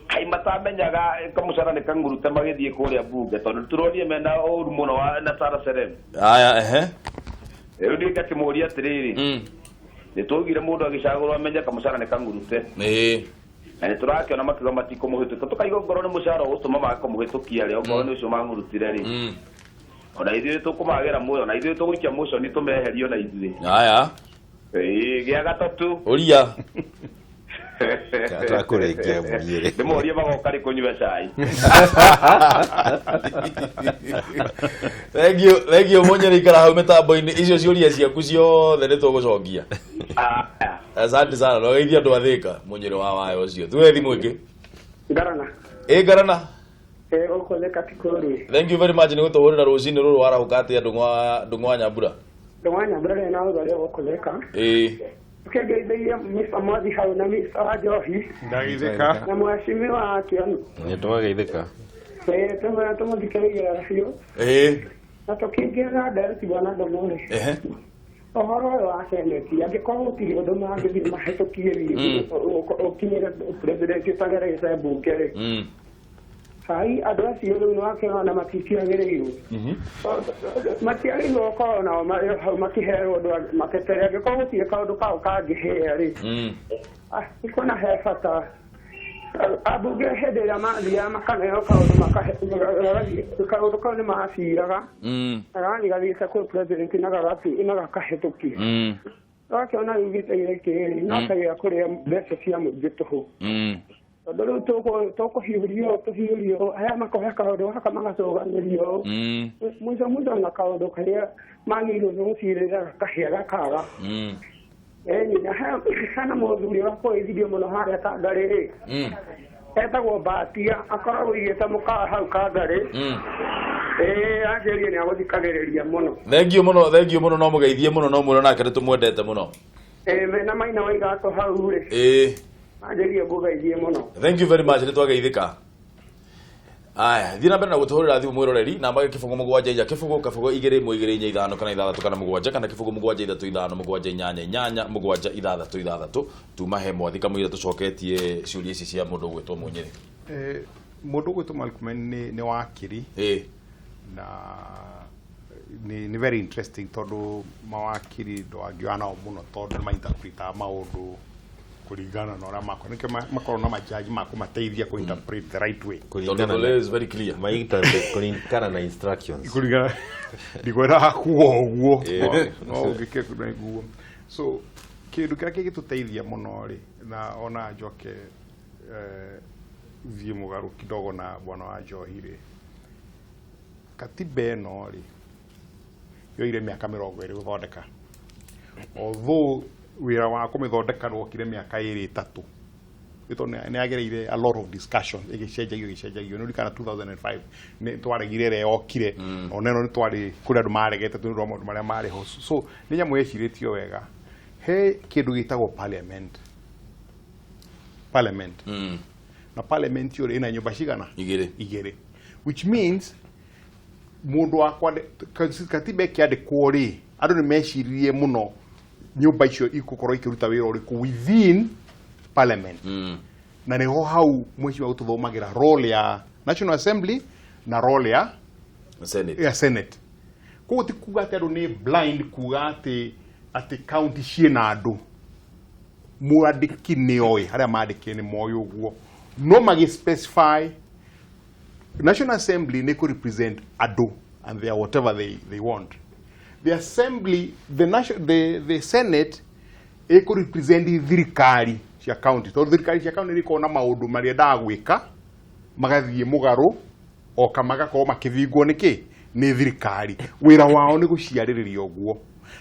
kaĩ matamenyaga kamũcara nĩ kang'urute magĩthiĩ kũrĩa bunge, tondũ tũronire mena ũru mũno na Sara Serem? Aya, ehe. Rĩu niĩ ngakĩmũria atĩrĩrĩ, nĩ twaugire mũndũ agĩcagũrwo amenye kamũcara nĩ kang'urute, na nĩ tũrakĩona makiuga matikũmũhĩtũkia, tũkaigua ngorwo nĩ mũcara ũgũtũma mage kũmũhĩtũkia rĩ, ongorwo nĩ ũcio mang'urutire rĩ, ona ithuĩ tũkũmagĩra muoyo na ithuĩ tũgũikia motion tũmeherio na ithuĩ. Aya. Ĩĩ, gĩa gatatũ. Ũria. Twakũrĩkia, Mũnyĩrĩ. Ndĩmorie magoka rĩ kũnyua cai. Thank you, thank you, Munyĩrĩ. Ikara hau mĩtambo-inĩ, icio ciũria ciaku ciothe nĩ tũgũcokia. Aya. Asante sana, no geithia andũ a Thĩka. Munyĩrĩ wa wayo ũcio, tuwe thimũ ĩngĩ. Ngarana. Ĩ, ngarana. Eh, ũkũtheka ti kũrĩ. Thank you very much nĩ gũtũhũrĩra rũcinĩ rũrũ. Warahũka atĩa, ndũng'wa Nyambura? Ndũng'wa Nyambura rĩ na ũrĩa ũkũtheka. Ũkĩngeithĩrie Mr. Mwathi hau na Mr. Wanjohi Ndageithĩka. na mheshimiwa Kĩoni. Nĩ twageithĩka. Ĩĩ, tũmwĩra tũmũthikĩrĩrie biũ. Na tũkĩingĩra ndereti, bwana Ndũng'ũ rĩ, ũhoro ũyũ wa seneti, angĩkorwo gũtirĩ ũndũ mangĩthiĩ mahĩtũkie rĩ, ũkinyĩre president ũtagerete mbunge rĩ, hai andũ acio rĩu nĩwakĩona matiagĩrĩirwo gũkorwo nao marĩ hau makĩherwo ũndũ matetere, angĩkorwo gũtirĩ kaũndũ kau kangĩhĩa rĩ. Ah, nĩkuona he bata ambunge hĩndĩ ĩrĩa mathiaga makaneo kaũndũ kaũndũ kau nĩ maciraga na gagathiĩ gathiĩte kwĩ president na gagathiĩ na gakahĩtũkio. Wakĩona rĩu gĩtĩ gĩkĩ rĩ, no ta gĩa kũrĩa mbeca cia mũingĩ tũhũ, tondũ rĩu tũkũhiũrio tũhiũrio, aya makoya kaũndũ gaka magacũganĩrio, mũico mũico na kaũndũ karĩa magĩrĩirwo nĩ gũcirĩra gakahĩa gakaga. Ĩni na hena mũthuri wakũĩthirio mũno harĩa Kangarĩ rĩ, etagwo Mbatia, akoragwo igĩte mũkawa hau Kangarĩ. Ĩĩ, anjĩrie nĩ agũthikagĩrĩria mũno. Thank you mũno, thank you mũno, no mũgeithie mũno, no mwĩre nake nĩ tũmwendete mũno. Ĩĩ, mena Maina wa Igatũ hau rĩ, anjĩrie ngũgeithie mũno. Thank you very much, nĩ twageithĩka. Aya, thiĩ na mbere na gũtũhũrĩra thimũ, mwĩroreri, namba 0 7 0 0 0 2 1 4 5 6 7 kana 0 7 3 5 7 8 8 7 6 6. Tuma he Mwathi kamũira tũcoketie ciũria ici cia mũndũ ũgwĩtwo Mũnyĩrĩ. Mũndũ ũgwĩtwo Malcolm nĩ wakiri na nĩ very interesting, tondũ mawakiri ndwangĩoya nao mũno, tondũ nĩ mainterpretaga maũndũ kũringana na ũrĩa makwa, nĩkĩo makoragwo na majaji ma kũmateithia kũ-interpret the right way. Tondũ the law is very clear. Kũringana na instructions. Kũringana ndikwenda kuga ũguo, no ũngĩke nguo. So kĩndũ kĩrĩa kĩngĩtũteithia mũno rĩ, na ona njoke thiĩ mũgarũ kidogo na bwana wa Njohi rĩ, katiba ĩno rĩ yoire mĩaka 20 gũthondeka, although wĩra wa kũmĩthondeka wokire mĩaka 2 3, tondũ nĩ yagereire a lot of discussion, ĩgĩcenjagio ĩgĩcenjagio. Nĩ ũririkana 2005 nĩ twaregire ĩrĩa yokire, ona ĩno nĩ twarĩ kũrĩ andũ maregete tondũ wa maũndũ marĩa marĩ ho. So nĩ nyamũ yecirĩtio wega. He kĩndũ gĩtagwo parliament, na parliament yo ĩna nyũmba cigana? Igĩrĩ. Igĩrĩ, which means mũndũ wa katiba ĩkĩandĩkwo rĩ, andũ nĩ meciririe mũno nyũmba icio igũkorwo ikĩruta wĩra ũrĩkũ within parliament. Na nĩho hau mheshimiwa gũtũthomagĩra role ya National Assembly na role ya Senate. Ya Senate. Koguo ti kuga atĩ andũ nĩ blind kuga atĩ county ciĩna andũ. Mwandĩki nĩ oĩ harĩa mandĩkire, nĩ moĩ ũguo, no magĩ specify National Assembly nĩ kũ represent andũ and their whatever they want. The assembly, the national, the Senate ĩkũ represent thirikari cia county, tondũ thirikari cia county nĩikoragwo na maũndũ marĩa gwĩka magathiĩ mũgarũ oka magakorwo makĩbingwo nĩkĩ nĩ thirikari. Wĩra wao nĩ gũciarĩrĩria ũguo,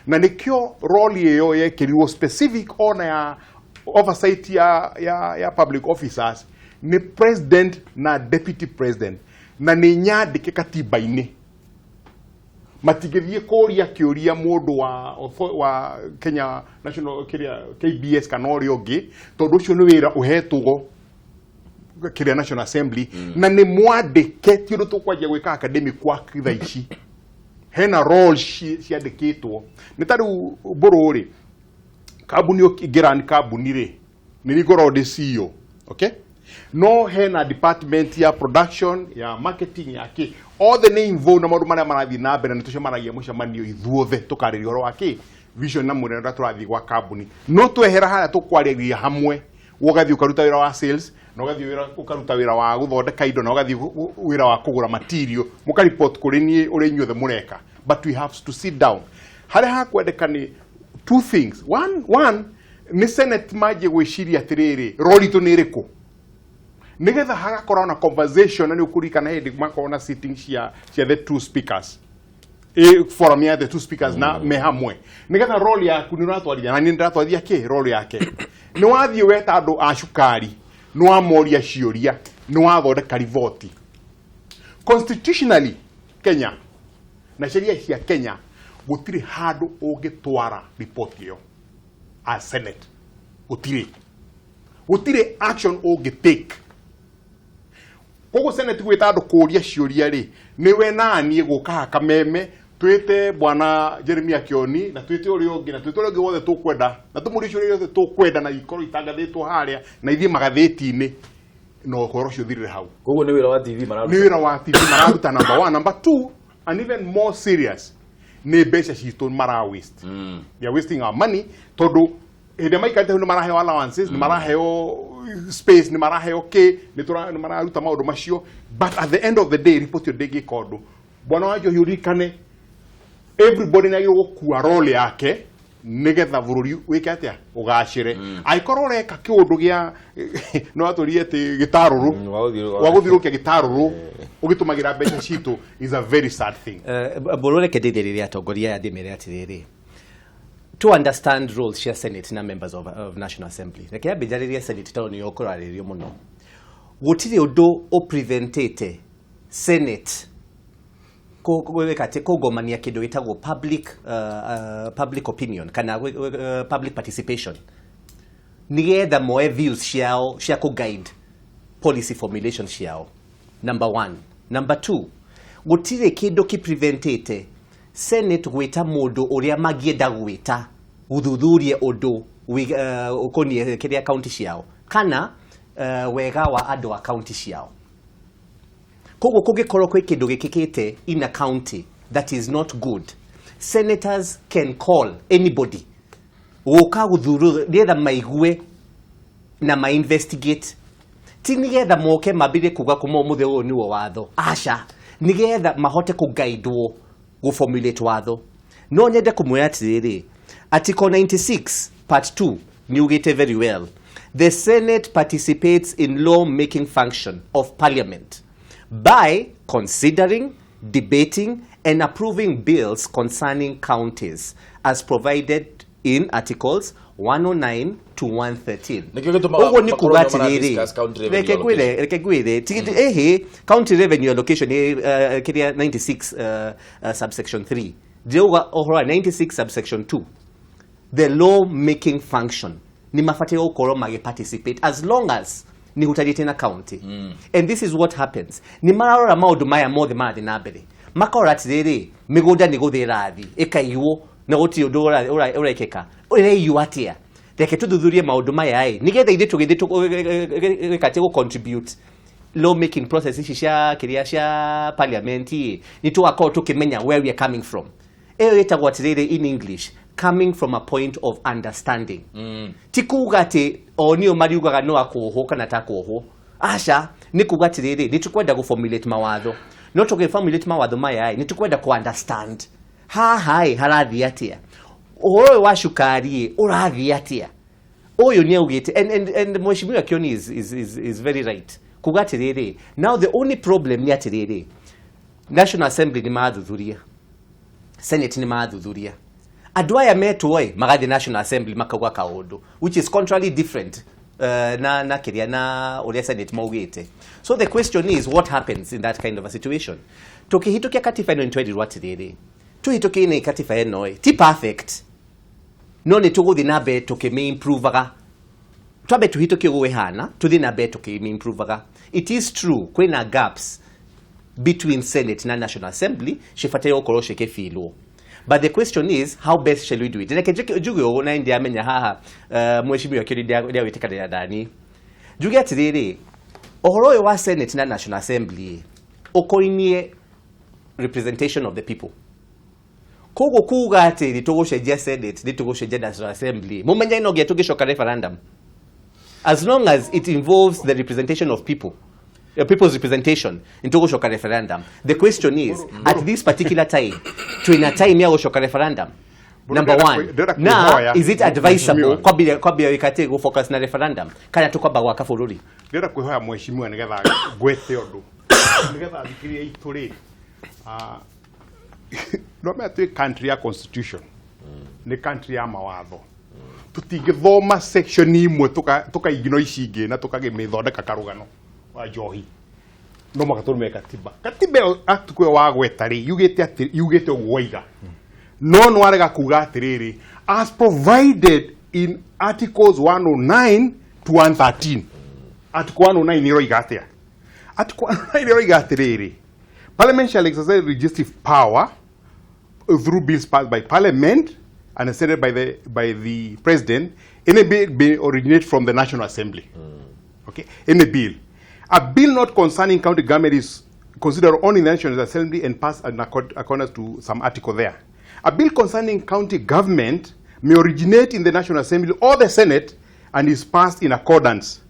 na nĩkĩo role ĩyo yekĩrirwo specific ona ya oversight ya public officers nĩ president na deputy president, na nĩ nyandĩke katiba-inĩ. Matingĩthiĩ kũria kĩũria mũndũ wa Kenya National kĩrĩa KBS kana ũrĩa ũngĩ, tondũ ũcio nĩ wĩra ũhetwo kĩrĩa National Assembly, na nĩ mwandĩke, ti ũndũ tũkwanjia gwĩka academic kwa thaa ici. Hena role ciandĩkĩtwo. Nĩ ta rĩu mbũrũ rĩ, kambuni ũngĩrani kambuni rĩ, nĩ ngoragwo ndĩ CEO, okay, no hena department ya production, ya marketing, ya kĩ, othe nĩ involved na maũndũ marĩa marathiĩ na mbere, na tũcemanagia mũcemanio ithuothe tũkarĩria ũhoro wa kĩ vision na mwena ũrĩa tũrathiĩ gwa kambuni. No twehera harĩa tũkwarĩria hamwe, ũgathiĩ ũkaruta wĩra wa sales, na ũgathiĩ wĩra ũkaruta wĩra wa gũthondeka indo, na ũgathiĩ wĩra wa kũgũra material, mũkaripot kũrĩ niĩ ũrĩa inyuothe mũreka. But we have to sit down. Harĩa hakwendeka nĩ two things. One nĩ Senate manjie gwĩciria atĩrĩrĩ, role itũ nĩ ĩrĩkũ, nigetha hagakorwo na conversation. Na nĩ ũkũririkana hĩndĩ makorwo na sitting cia the two speakers, forum ya the two speakers, na me hamwe, nigetha role yaku nĩ ũratwarithia na nĩ ndĩratwarithia kĩ role yake. Nĩ wathiĩ weta andũ a cukari, nĩ wamoria ciũria, nĩ wathondeka riboti. Constitutionally Kenya na sheria cia Kenya, gũtirĩ handũ ũngĩtwara riboti ĩyo as Senate. Gũtirĩ action ũngĩ take. Koguo Senate gwĩta andũ kũũria ciũria rĩ, nĩ we naniĩ gũka kameme twĩte bwana Jeremia Kioni, na twĩte ũrĩa ũngĩ, na twĩte ũrĩa ũngĩ wothe tũkwenda, na tũmũrie ciũria ciothe tũkwenda, na ikorwo itangathĩtwo harĩa na ithiĩ magathĩti-inĩ, na ũhoro ũcio ũthirĩre hau. Koguo nĩ wĩra wa TV mararuta. Nĩ wĩra wa TV mararuta, number one. Number two, and even more serious, nĩ mbeca citũ mara waste. They are wasting our money, tondũ hĩndĩ ĩrĩa maikarĩte hau nĩ maraheo allowances, nĩ maraheo space, nĩ maraheo kĩ, nĩ mararuta maũndũ macio, but at the end of the day report ĩyo ndĩngĩka ũndũ. Bwana wa Njohi, ũririkane everybody nĩ agĩrĩirwo gũkua role yake nigetha bũrũri wĩke atĩa, ũgacĩre. Angĩkorwo ũreka kĩũndũ gĩa no atũrie atĩ gĩtarũrũ wa gũthiũrũrũkia gĩtarũrũ ũgĩtũmagĩra mbeca citũ is a very sad thing. Mbũrũ, reke ndeithĩrĩrie atongoria aya, ndĩmere atĩrĩrĩ, to understand roles cia Senate na members of National Assembly, reke yambe njarĩrie Senate tondũ nĩyo ũkũrarĩrio mũno. Gũtirĩ ũndũ ũpreventĩte Senate gwĩka atĩ kũngomania kĩndũ gĩtagwo public opinion kana public participation, nigetha moe views ciao cia kũ-guide policy formulation ciao, number one. Number two, gũtirĩ kĩndũ kĩpreventĩte Senate gwĩta mũndũ ũrĩa mangĩenda gwĩta gũthuthuria ũndũ ũkoniĩ kĩrĩa kaunti ciao kana wega wa andũ a kaunti ciao. Koguo kũngĩkorwo kwĩ kĩndũ gĩkĩkĩte in a county that is not good, senators can call anybody gũka gũthuru nĩgetha maigue na ma investigate. Ti nĩgetha moke mambĩrĩrie kuga kuma ũmũthĩ ũyũ nĩguo watho, aca, nĩgetha mahote kũguidwo gũformulate watho. No nyende kũmwĩra atĩrĩrĩ, Article 96 part 2 nĩ ugĩte very well, the Senate participates in law making function of parliament by considering, debating and approving bills concerning counties as provided in articles 109 to 113. Nĩkĩo gĩtũmaga Ũguo nĩ makorwo kuga nĩo atĩrĩrĩ, mara-discuss county revenue reke ngwĩre, allocation. Reke ngwĩre, ĩhĩ, county revenue allocation nĩ kĩrĩa 96 subsection 3. Ndĩrauga ũhoro wa 96 subsection 2, the law making function, nĩ mabatiĩ gũkorwo magĩ-participate as long as nĩ hutanĩtie na county. And this is what happens: nĩ mararora maũndũ maya mothe marathiĩ na mbere, makarora atĩrĩrĩ, mĩgũnda nĩ gũthiĩ ĩrathiĩ ĩkaiywo na gũtirĩ ũndũ ũrekĩka, ĩraiywo atĩa? Reke tũthuthurie maũndũ maya ĩ, nĩgetha ithuĩ tũgĩthiĩ gwĩka atĩ gũ-contribute law making process ici cia kĩrĩa cia parliament ĩ, nĩ tũgakorwo tũkĩmenya where we are coming from. Ĩyo ĩtagwo atĩrĩrĩ in English, coming from a point of understanding. Ti kuga atĩ o nĩo mariugaga no akũhwo kana takuohwo, aca, nĩ kuga atĩrĩrĩ, nĩ tũkwenda gũ-formulate mawatho, no tũgĩ-formulate mawatho maya ĩ, nĩ tũkwenda kũ understand Haha ĩ harathiĩ atĩa? Ũhoro ũyũ wa cukari ĩ ũrathiĩ atĩa? Ũyũ nĩ augĩte and Mheshimiwa Kioni is very right kuga atĩrĩrĩ, now the only problem nĩ atĩrĩrĩ, National Assembly nĩ mathuthuria, Senate nĩ mathuthuria, andũ aya metwo ĩ magathiĩ National Assembly makauga kaũndũ which is contrarily different na kĩrĩa na ũrĩa Senate maugĩte. So the question is, what happens in that kind of a situation? Tũkĩhĩtũkia katiba ĩno nĩtwerirwo atĩrĩrĩ, tũhĩtũkie katiba ĩno ĩ ti perfect, no nĩ tũgũthiĩ na mbere tũkĩmĩ-improvaga, twambe tũhĩtũkie ũguo ĩhana, tũthiĩ na mbere tũkĩmĩ-improvaga. It is true kwĩna gaps between Senate na National Assembly cibataire gũkorwo cikĩfillwo, but the question is, how best shall we do it? Reke njuge ũguo na ndiamenya haha mheshimiwa Kioni ndiagwĩtĩkanĩra nani, njuge atĩrĩrĩ, ũhoro ũyũ wa Senate na National Assembly ũkoinie representation of the people. Koguo kuga atĩ nĩ tũgũcenjia Senate, nĩ tũgũcenjia National Assembly, mũmenye no nginya tũngĩcoka referendum, as long as it involves the representation of people, people's representation, nĩ referendum. The question is, at this particular time, twina time ya gũcoka referendum? Number one, na is it advisable kwambia wĩkatĩ gũ focus na referendum kana tũkwamba gwaka bũrũri? Ndĩrenda kwĩhoya mheshimiwa nĩgetha ngwete ũndũ nĩgetha thikĩrĩria itũ rĩ, no menya twĩ country ya constitution, nĩ country ya mawatho. Tũtingĩthoma section imwe tũkaigino ici ingĩ na tũkagĩmĩthondeka karũgano wa njohi. No mũhaka tũrũmĩrĩre katiba. Katiba ĩyo article ĩyo wagweta rĩ, yugĩte atĩ, yugĩte ũguo waiga, no nĩ warega kuga atĩrĩrĩ, as provided in articles 109 to 113. Article 109 ĩroiga atĩa? Article 109 ĩroiga atĩrĩrĩ, Parliament shall exercise legislative power through bills passed by Parliament and assented by the President. Any bill may originate from the National Assembly. Okay, any bill. A bill not concerning county government is considered only in the National Assembly and passed in accordance to some article there. A bill concerning county government may originate in the National Assembly or the Senate and is passed in accordance.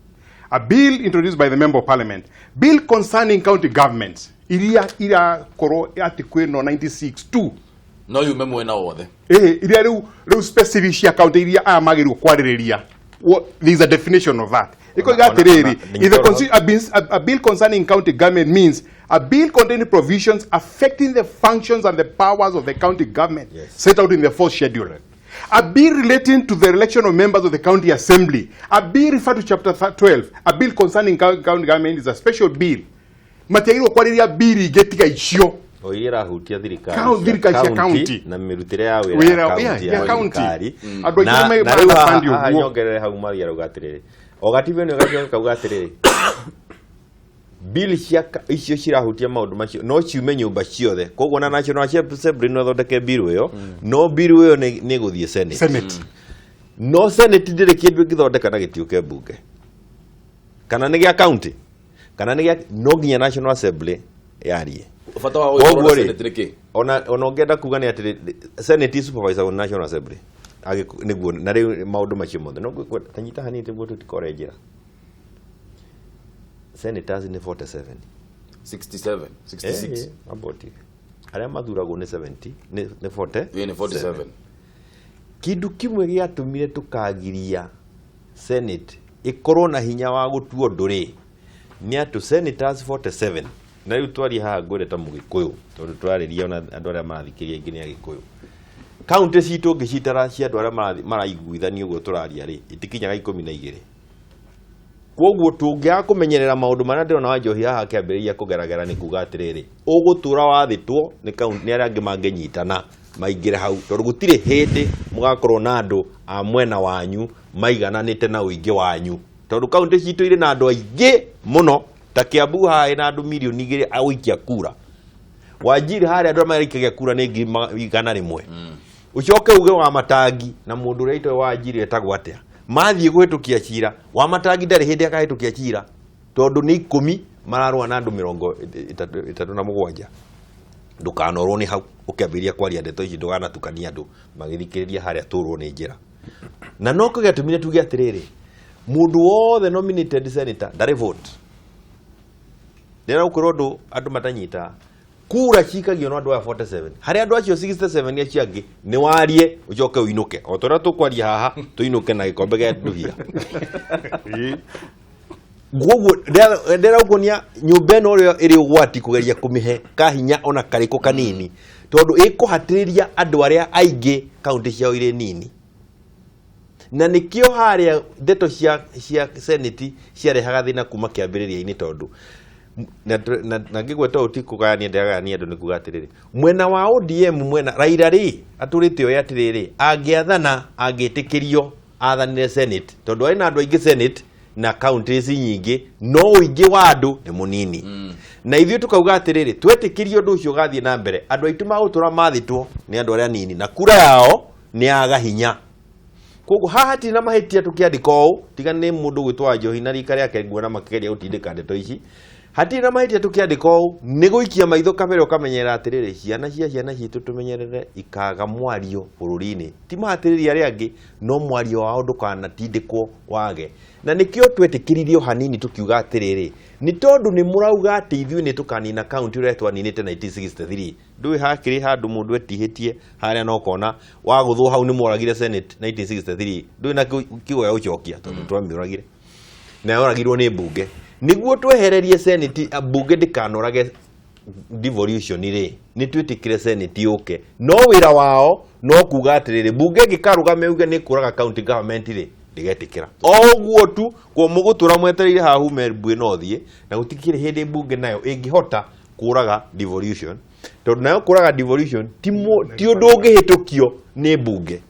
A bill introduced by the Member of Parliament. Bill concerning county governments. Iria iria korwo article ĩno 96(2) No yume mwena wothe. Eh, iria riu specific cia county iria aya magĩrĩirwo kwarĩrĩria. There is a definition of that. Ikoiga atĩrĩrĩ, if the a bill concerning county government means a bill containing provisions affecting the functions and the powers of the county government set out in the fourth schedule. A bill relating to the election of members of the county assembly. A bill referred to chapter 12. A bill concerning county government is a special bill. Matiagĩrĩirwo kwarĩrĩria bill ingĩ tiga icio. O iria irahutia thirikari Thirikari cia county. Na mĩrutĩre ya wĩra Wĩra, ya yeah, ya county. thirikari. Andũ aingĩ Na rĩu ma-understand haha ũguo. Nyongerere hau, Maria arauga atĩrĩrĩ, o gatiba ĩno ĩgacoka kauga atĩrĩrĩ, bill cia icio cirahutia maũndũ macio no ciume nyũmba ciothe. Koguo na National Assembly no ĩthondeke bill ĩyo, no bill ĩyo nĩ ĩgũthiĩ Senate. Senate. No Senate ndĩrĩ kĩndũ ĩngĩthondeka na gĩtiũke mbunge, kana nĩ gĩa county kana nĩ gĩa, no nginya National Assembly yarie. Bata wa gũkorwo Koguo na rĩ, Senate nĩ kĩ? Ona ũngĩenda kuga nĩ atĩrĩ, Senate is supervisor on National Assembly. Nĩguo na rĩu maũndũ macio mothe no tanyita hanini nĩguo tũtikore njĩra. Senators nĩ 47. 67, 66. About arĩa mathuragwo nĩ 70, nĩ 40. Ĩĩ, nĩ 47. Kĩndũ kĩmwe gĩatũmire tũkagiria Senate ĩkorwo na hinya wa gũtua ũndũ rĩ, nĩ atĩ senators 47, na rĩu twarie haha ngwĩre ta Mũgĩkũyũ, tondũ twarĩria ona andũ arĩa marathikĩrĩria aingĩ nĩ Agĩkũyũ, kaunti citũ ũngĩcitara cia andũ arĩa maraiguithania ũguo tũraria rĩ, itikinyaga 12. Koguo tũngĩaga kũmenyerera maũndũ marĩa ndĩrona Wanjohi haha akĩambĩrĩria kũgeragera, nĩ kuga atĩrĩrĩ, ũgũtũra wathĩtwo nĩ arĩa angĩ mangĩnyitana maingĩre hau, tondũ gũtirĩ hĩndĩ mũgakorwo na andũ a mwena wanyu maigananĩte na ũingĩ wanyu, tondũ kaunti citũ irĩ na andũ aingĩ mũno. Ta Kiambu haha ĩna andũ 2 mirioni a gũikia kura. Wajiri harĩa andũ arĩa marĩikagia kura nĩ 100,000. Ũcoke uge wa Matangi na mũndũ ũrĩa itoĩ Wajiri etagwo atĩa mathiĩ kũhĩtũkia cira wa Matangi, ndarĩ hĩndĩ akahĩtũkia cira, tondũ nĩ 10 mararũa na andũ 37. Ndũkanorwo nĩ hau ũkĩambĩrĩria kwaria ndeto ici, ndũganatukanie andũ magĩthikĩrĩria harĩa tũrwo nĩ njĩra. Na no kĩo gĩatũmire tuge atĩrĩrĩ, mũndũ wothe nominated senator ndarĩ vote. Ndĩra gũkorwo ũndũ andũ matanyita. Kura cikagio no andũ aya 47. Harĩ andũ acio 67 acio angĩ nĩ warie ũcoke ũinũke. O ta ũrĩa tũkwaria haha tũinũke na gĩkombe gĩa nduhia. Koguo ndĩrakuonia nyũmba ĩno ũrĩa ĩrĩ ũgwati kũgeria kũmĩhe kahinya ona karĩkũ kanini, tondũ ĩkũhatĩrĩria andũ arĩa aingĩ kaunti ciao irĩ nini. Na nĩkĩo harĩa ndeto cia Senate ciarehaga thĩna kuma kĩambĩrĩria-inĩ, tondũ na ngĩgweta ũũ ti kũgayania ndĩragayania andũ, nĩ kuga atĩrĩrĩ, mwena wa ODM mwena Raila rĩ atũrĩte oĩ atĩrĩrĩ, angĩathana angĩtĩkĩrio athanire Senate, tondũ arĩ na andũ aingĩ Senate na counties nyingĩ, no ũingĩ wa andũ nĩ mũnini. Na ithuĩ tukauga atĩrĩrĩ, twetĩkĩrio ũndũ ũcio ũgathiĩ na mbere, andũ aitũ magũtũra mathĩtwo nĩ andũ arĩa nini na kura yao nĩ yaga hinya. Koguo haha hatirĩ na mahĩtia tũkĩandĩka ũũ, tiga nĩ mũndũ gwĩtwo Wanjohi na rika rĩake nguona makĩgeria gũtindĩka ndeto ici. Hatirĩ na mahĩtia tũkĩandĩka ũũ, nĩ gũikia maitho kabere ũkamenyerera atĩrĩrĩ, ciana cia ciana citũ tũmenyerere ikaga mwario bũrũri-inĩ. Ti mahatĩrĩria arĩa angĩ, no mwario wao ndũkanatindĩkwo wage. Na nĩkĩo twetĩkĩririe hanini tũkiuga atĩrĩrĩ, nĩ tondũ nĩ mũrauga atĩ ithuĩ nĩ tũkanina kaunti ũrĩa twaninĩte 1963. Ndũĩ hakĩrĩ handũ mũndũ etihĩtie harĩa na ũkona wagũthwo hau nĩ mworagire Senate 1963, ndũĩ na kiugo gĩa gũcokia tondũ twamĩũragire na yoragirwo nĩ mbunge. Nĩguo twehererie Senate, mbunge ndĩkanorage devolution rĩ, nĩ twĩtĩkĩre Senate yũke, no wĩra wao no kuga atĩrĩrĩ, mbunge ĩngĩkarũgame uge nĩ kũraga county government rĩ, ndĩgetĩkĩra. O ũguo tu kwa mũgũtũra mwetereire haha hume mbuĩ no thiĩ, na gũtikĩrĩ hĩndĩ mbunge nayo ĩngĩhota kũraga devolution, tondũ nayo kũraga devolution ti ũndũ ũngĩhĩtũkio nĩ mbunge,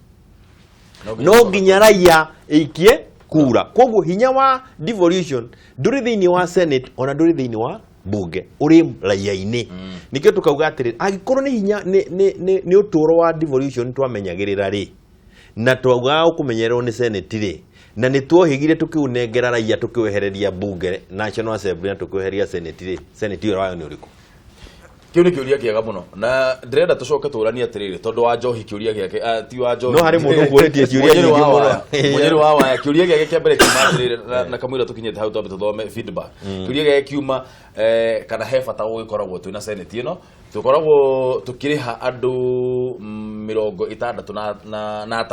no nginya raia ĩikie kura. Koguo hinya wa devolution ndũrĩ thĩinĩ wa Senate ona ndũrĩ thĩinĩ wa mbunge, ũrĩ raia-inĩ. Nĩkĩo tũkauga atĩrĩrĩ, angĩkorwo nĩ hinya nĩ ũtũro wa devolution twamenyagĩrĩra rĩ, na twaugaga ũkũmenyererwo nĩ Senate rĩ, na nĩ tuohĩgire tũkĩũnengera raia tũkĩwehereria mbunge National Assembly na tũkĩweheria Senate rĩ, Senate wĩra wayo nĩ ũrĩkũ? Kĩu nĩ kĩũria kĩega mũno na ndĩrenda tũcoke tũranie atĩrĩrĩ, tondũ wa Njohi kĩũria gĩake ti wa Njohi, no harĩ mũndũ ũkũrĩtie ciũria nyingĩ mũno. Mũnyĩrĩ wa Waya kĩũria gĩake kĩa mbere kiuma atĩrĩrĩ, na kamũira tũkinyĩte hau twambe tũthome feedback. Kĩũria gĩake kiuma kana he bata gũgĩkoragwo twĩna Senate ĩno, tũkoragwo tũkĩrĩha andũ 66 na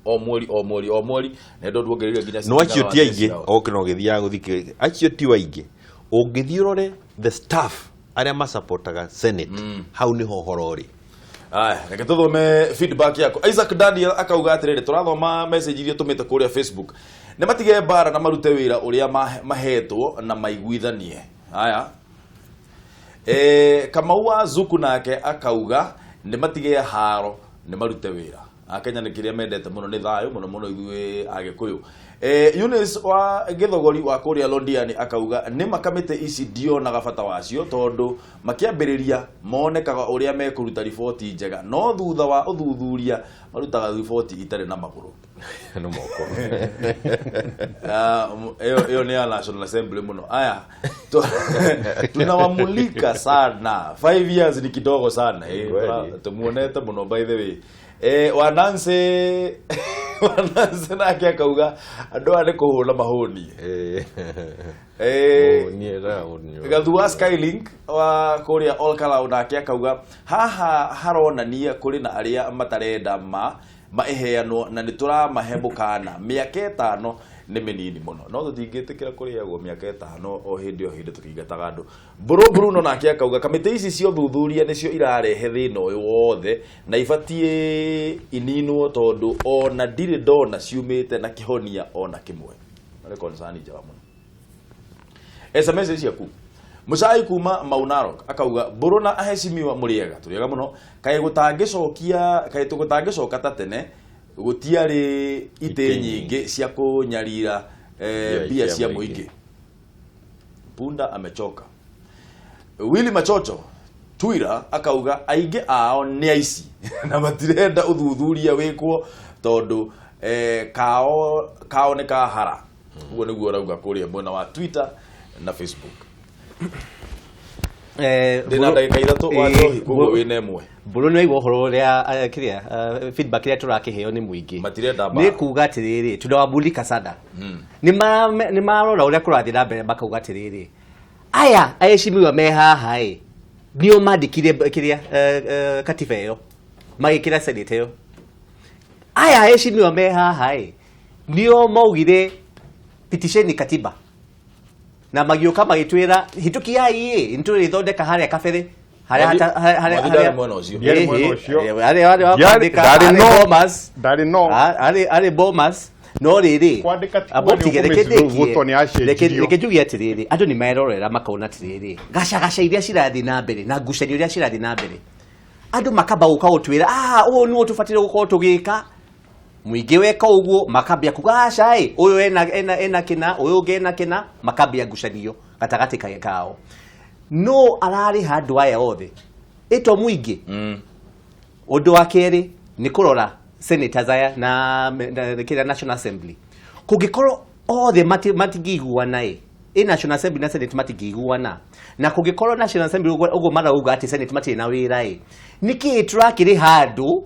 o mweri o mweri o mweri, na andũ ndwongereire nginya no acio ti aingĩ, okay, no gĩthiaga gũthikĩrĩria acio ti aingĩ. Ũngĩthiĩ ũrore the staff arĩa masapotaga Senate, hau nĩho ũhoro ũrĩ. Aya, reke tũthome feedback yaku. Isaac Daniel akauga atĩrĩrĩ, tũrathoma message iria tũmĩte kũrĩa Facebook, nĩ matige mbara na marute wĩra ũrĩa mahetwo na maiguithanie. Aya, Kamau wa Zuku nake akauga nĩ matige haro nĩ marute wĩra. Akenya nĩ kĩrĩa mendete mũno nĩ thayũ, mũno mũno ithuĩ Agĩkũyũ. Eunice wa Gĩthogori wa kũrĩa Londiani akauga nĩ makamĩtĩ ici ndionaga bata wacio, tondũ makĩambĩrĩria monekaga ũrĩa mekũruta riboti njega, no thutha wa ũthuthuria marutaga riboti itarĩ na magũrũ. No moko. Ĩyo nĩ ya National Assembly mũno. Aya, tunawamulika sana. 5 years ni kidogo sana. Tumuonete mũno by the way. Wanansi Wanansi nake akauga andũ aya nĩ kũhũna mahũni. Gathu wa Skylink wa kũrĩa Olkalau nake akauga haha haronania kũrĩ na arĩa matarenda ma ĩheanwo na nĩ tũramahe mũkana, mĩaka 5 nĩ mĩnini mũno, no tũtingĩtĩkĩra kũrĩagwo mĩaka 5 o hĩndĩ o hĩndĩ tũkĩingataga andũ. Mbũrũ Bruno nake akauga kamĩtĩ ici cia ũthuthuria nĩcio irarehe thĩna ũyũ wothe na ibatiĩ ininwo, tondũ ona ndirĩ ndona ciumĩte na kĩhonia ona kĩmwe. Arĩ concern njega mũno. SMS ciaku. Mũcai kuma Mau Narok akauga Mbũrũ na aheshimiwa mũrĩega, tũrĩega mũno, kaĩ gũtangĩcokia, kaĩ gũtangĩcoka ta tene, gũtiarĩ itĩ nyingĩ cia kũnyarira mbia cia mũingĩ. Punda amechoka. Willy Machocho Twitter akauga aingĩ ao nĩ aici na matirenda ũthuthuria wĩkwo tondũ kao nĩ kahara. Ũguo nĩguo ũrauga kũrĩa mwena wa Twitter na Facebook. Ndĩna ndagĩka 3 wa Njohi, koguo wĩna ĩmwe. Mbũrũ nĩ waigua ũhoro ũrĩa kĩrĩa feedback ĩrĩa tũrakĩheo nĩ mũingĩ. Matirenda mbara. Nĩ kuga atĩrĩrĩ, tunawamulika sana. Nĩ marora ũrĩa kũrathiĩ na mbere makauga atĩrĩrĩ, aya aheshimiwa me haha ĩ, Nĩo mandĩkire kĩrĩa katiba ĩyo, magĩkĩra Senate ĩyo. Aya heshimiwa me haha ĩ, nĩo maugire pitisheni katiba na magĩũka magĩtwĩra hĩtũkiai ĩ, nĩtũrĩthondeka harĩa kabere harĩa harĩa Mwathi ndarĩ mwena ũcio. Ndiarĩ mwena ũcio. Harĩa harĩa kwandĩka Ndarĩ harĩ no. Bomas. Ndarĩ no. Harĩ Bomas, no rĩrĩ Kwandĩka ti amba kuga nĩ ũtige, reke ũkũmĩci- ndĩkie. vote nĩ yacenjirio. Reke njuge atĩrĩrĩ, andũ nĩ merorera makona atĩrĩrĩ, gacagaca iria cirathiĩ na mbere na ngucanio iria cirathiĩ na mbere, andũ makamba gũka gũtwĩra, ah, ũũ nĩguo tũbataire gũkorwo tũgĩka. Mũingĩ weka ũguo makambia kuga, aca ĩ, ũyũ ena kĩna, ũyũ ũngĩ ena kĩna, makambia ngucanio gatagatĩ kao. No ararĩha andũ aya othe ĩto mũingĩ. Ũndũ wa kerĩ nĩ kũrora senators aya na kĩrĩa National Assembly, kũngĩkorwo othe matingĩiguana ĩ National Assembly na Senate matingĩiguana, na kũngĩkorwo National Assembly ũguo marauga atĩ Senate matirĩ na wĩra ĩ, nĩkĩĩ tũrakĩrĩha andũ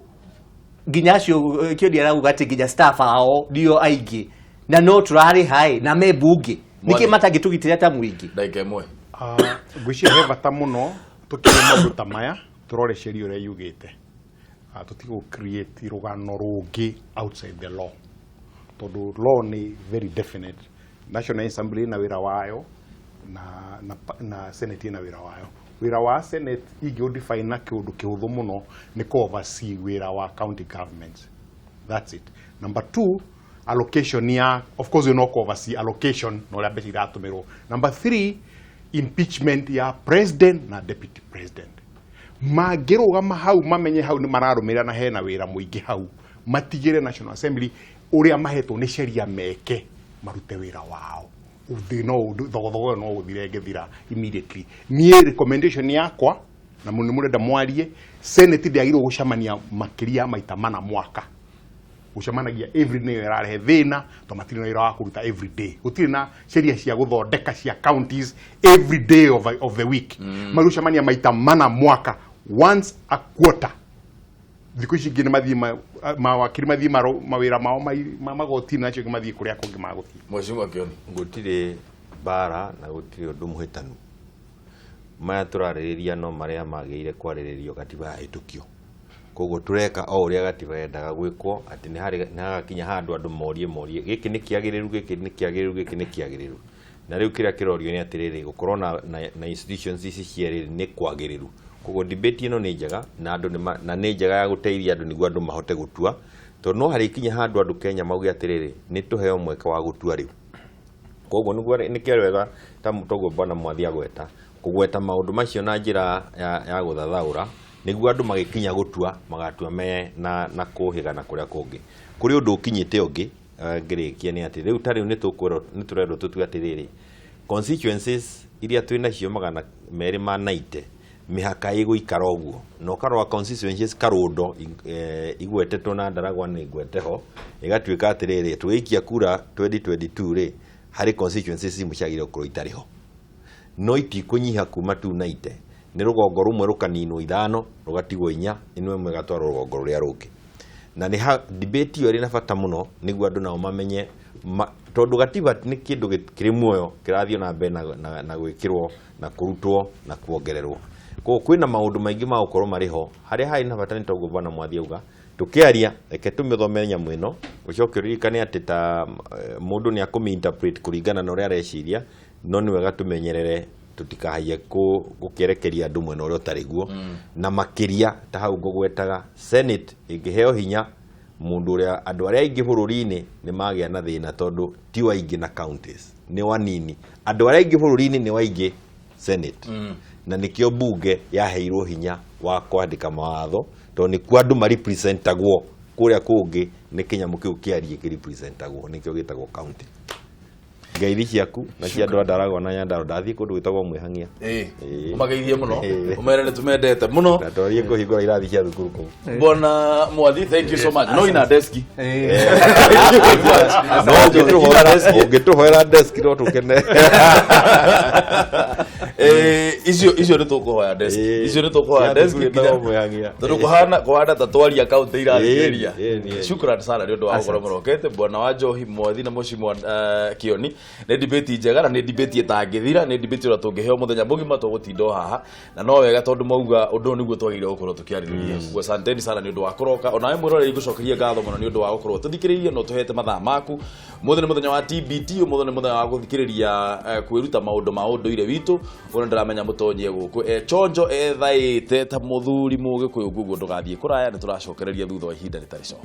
nginya acio kĩondi arauga atĩ nginya staff ao ndio aingĩ na no tũrarĩha ĩ na me mbunge, nĩkĩ Mwathi. matangĩtũgitĩra ta mũingĩ? Ndagĩka ĩmwe. Ah, ngwĩciria he bata mũno tũkĩona maũndũ ta maya tũrore sheria ũrĩa yugĩte. Ah, tũtige create rũgano rũngĩ outside the law, tondũ law nĩ very definite. National Assembly ĩna wĩra wayo na Senate ĩna wĩra wayo. Wĩra wa Senate ingĩ define na kĩũndũ kĩhũthũ mũno nĩ kũ oversee wĩra wa county governments. That's it. Number two, allocation ya, of course, no oversee allocation na ũrĩa mbeca iratũmĩrwo. Number three, impeachment ya president na deputy president. Mangĩrũgama hau mamenye hau nĩ mararũmĩrĩra na hena wĩra mũingĩ hau, matigĩre National Assembly ũrĩa mahetwo nĩ sheria meke, marute wĩra wao. Ũthĩ no thogothogo ĩyo no ũthire ĩngĩthira immediately. Niĩ recommendation yakwa, na nĩ mũrenda mwarie, Senate ndĩagĩrĩirwo gũcemania makĩria maita mana mwaka. Gũcemanagia every day ĩrarehe thĩna, to matirĩ na wĩra wa kũruta every day. Gũtirĩ na sheria cia gũthondeka cia counties every day of the week. Magũcemania maita mana mwaka, once a quarter. Thikũ ici ingĩ nĩ mathiĩ mawakiri mathiĩ mawĩra mao ma magoti-inĩ, nacio ingĩ mathiĩ kũrĩa kũngĩ magũthiĩ. Mheshimiwa Kioni. Gũtirĩ mbara na gũtirĩ ũndũ mũhĩtanu. Maya tũrarĩrĩria no marĩa magĩrĩire kwarĩrĩrio gatiba yahĩtũkio. Koguo tũreka o ũrĩa gatiba yendaga gwĩkwo, atĩ nĩ harĩ nĩ hagakinya handũ andũ morie gĩkĩ nĩ kĩagĩrĩru, gĩkĩ nĩ kĩagĩrĩru, gĩkĩ nĩ kĩagĩrĩru. Na rĩu kĩrĩa kĩrorio nĩ atĩrĩrĩ, gũkorwo na institutions ici cierĩ nĩ kwagĩrĩru. Koguo debate ĩno nĩ njega na andũ nĩ na nĩ njega ya gũteithia andũ nĩguo andũ mahote gũtua, tondũ no harĩkinya handũ andũ Kenya mauge atĩrĩrĩ, nĩ tũheo mweke wa gũtua rĩu. Koguo nĩguo nĩkĩo wega ta toguo bwana Mwathi agweta kũgweta maũndũ macio na njĩra ya gũthathaũra, nĩguo andũ magĩkinya gũtua magatua me na kũhĩga na kũrĩa kũngĩ. Kũrĩ ũndũ ũkinyĩte ũngĩ, ngĩrĩkia nĩ atĩ rĩu ta rĩu nĩ tũkwĩrwo, nĩ tũrerwo tũtue atĩrĩrĩ, constituencies iria twĩ nacio 290 mĩhaka ĩgũikara ũguo, na ũkarora constituencies karũndo igwetetwo na Ndaragwa nĩ ngwete ho, ĩgatuĩka atĩrĩrĩ, tũgĩikia kura 2022 rĩ, harĩ constituencies imwe ciagĩrĩirwo gũkorwo itarĩ ho, no itikũnyiha kuma 290. Nĩ rũgongo rũmwe rũkaninwo ithano, rũgatigwo inya, ĩno ĩmwe ĩgatwarwo rũgongo rũrĩa rũngĩ. Na nĩ ha debate ĩyo ĩrĩ na bata mũno nĩguo andũ nao mamenye tondũ gatiba nĩ kĩndũ kĩrĩ muoyo kĩrathiĩ na mbere na gwĩkĩrwo na kũrutwo na kuongererwo. Koguo kwĩna maũndũ maingĩ ma gũkorwo marĩ ho. Harĩa harĩ na bata nĩ toguo bwana Mwathi auga, tũkĩaria reke tũmĩthome nyamũ ĩno, ũcoke ũririkane atĩ ta mũndũ nĩ akũmĩ-interpret kũringana na ũrĩa areciria, no nĩ wega tũmenyerere tũtikahaiye gũkĩerekeria andũ mwena ũrĩa ũtarĩ guo. Na makĩria ta hau ngũgwetaga Senate ĩngĩheo hinya, mũndũ ũrĩa andũ arĩa aingĩ bũrũri-inĩ nĩ magĩa na thĩna, tondũ ti waingĩ na counties nĩ wanini, andũ arĩa aingĩ bũrũri-inĩ nĩ waingĩ Senate. Na nĩkĩo bunge yaheirwo hinya wa kwandĩka mawatho, tondũ nĩkuo andũ marepresentagwo. Kũrĩa kũngĩ nĩ kĩnyamũ kĩu kĩarie kĩrepresentagwo, nĩkĩo gĩtagwo county. Ngeithi ciaku na cia andũ a Ndaragwa na Nyandarua. Ndathiĩ kũndũ gwĩtagwo Mwĩhang'ia. Ũmageithie mũno, ũmere nĩ tũmendete mũno. Na twarie kũhingũra irathi cia thukuru kũu. Bwana Mwathi, thank you so much. No ina deski. No ũngĩtũhoera desk no tũkene. Icio icio nĩ tũkũhoya desk. Icio nĩ tũkũhoya Cia desk thukuru nginya- ĩtagwo Mũhang'ia. tondũ kũhana kũhana ta twaria kaunti irathikĩrĩria. Ĩĩ, ĩĩ, ĩĩ. Shukran sana nĩ ũndũ wa gũkorwo mũrokete, bwana wa njohi mwathi na mũcimwa Kĩoni. Nĩ debate njega na nĩ debate ĩtangĩthira, nĩ debate ũrĩa tũngĩheo mũthenya mũgima tũgũtinda o haha, na no wega tondũ mauga ũndũ ũyũ nĩguo twagĩrĩire gũkorwo tũkĩarĩrĩria. Koguo asanteni sana nĩ ũndũ wa kũroka. Onawe mwĩroreri, ngũcokeria ngatho mũno nĩ ũndũ wa gũkorwo tũthikĩrĩirie na ũtũhete mathaa maku. Mũthĩ nĩ mũthenya wa TBT, ũmũthĩ nĩ mũthenya wa gũthikĩrĩria kwĩruta maũndũ ma ũndũire witũ. Ũrĩa ndĩramenya mũtonyie gũkũ e chonjo ethaĩte ta mũthuri mũgĩkũyũ, koguo ndũgathiĩ kũraya, nĩ tũracokereria thutha wa ihinda rĩtarĩ coho.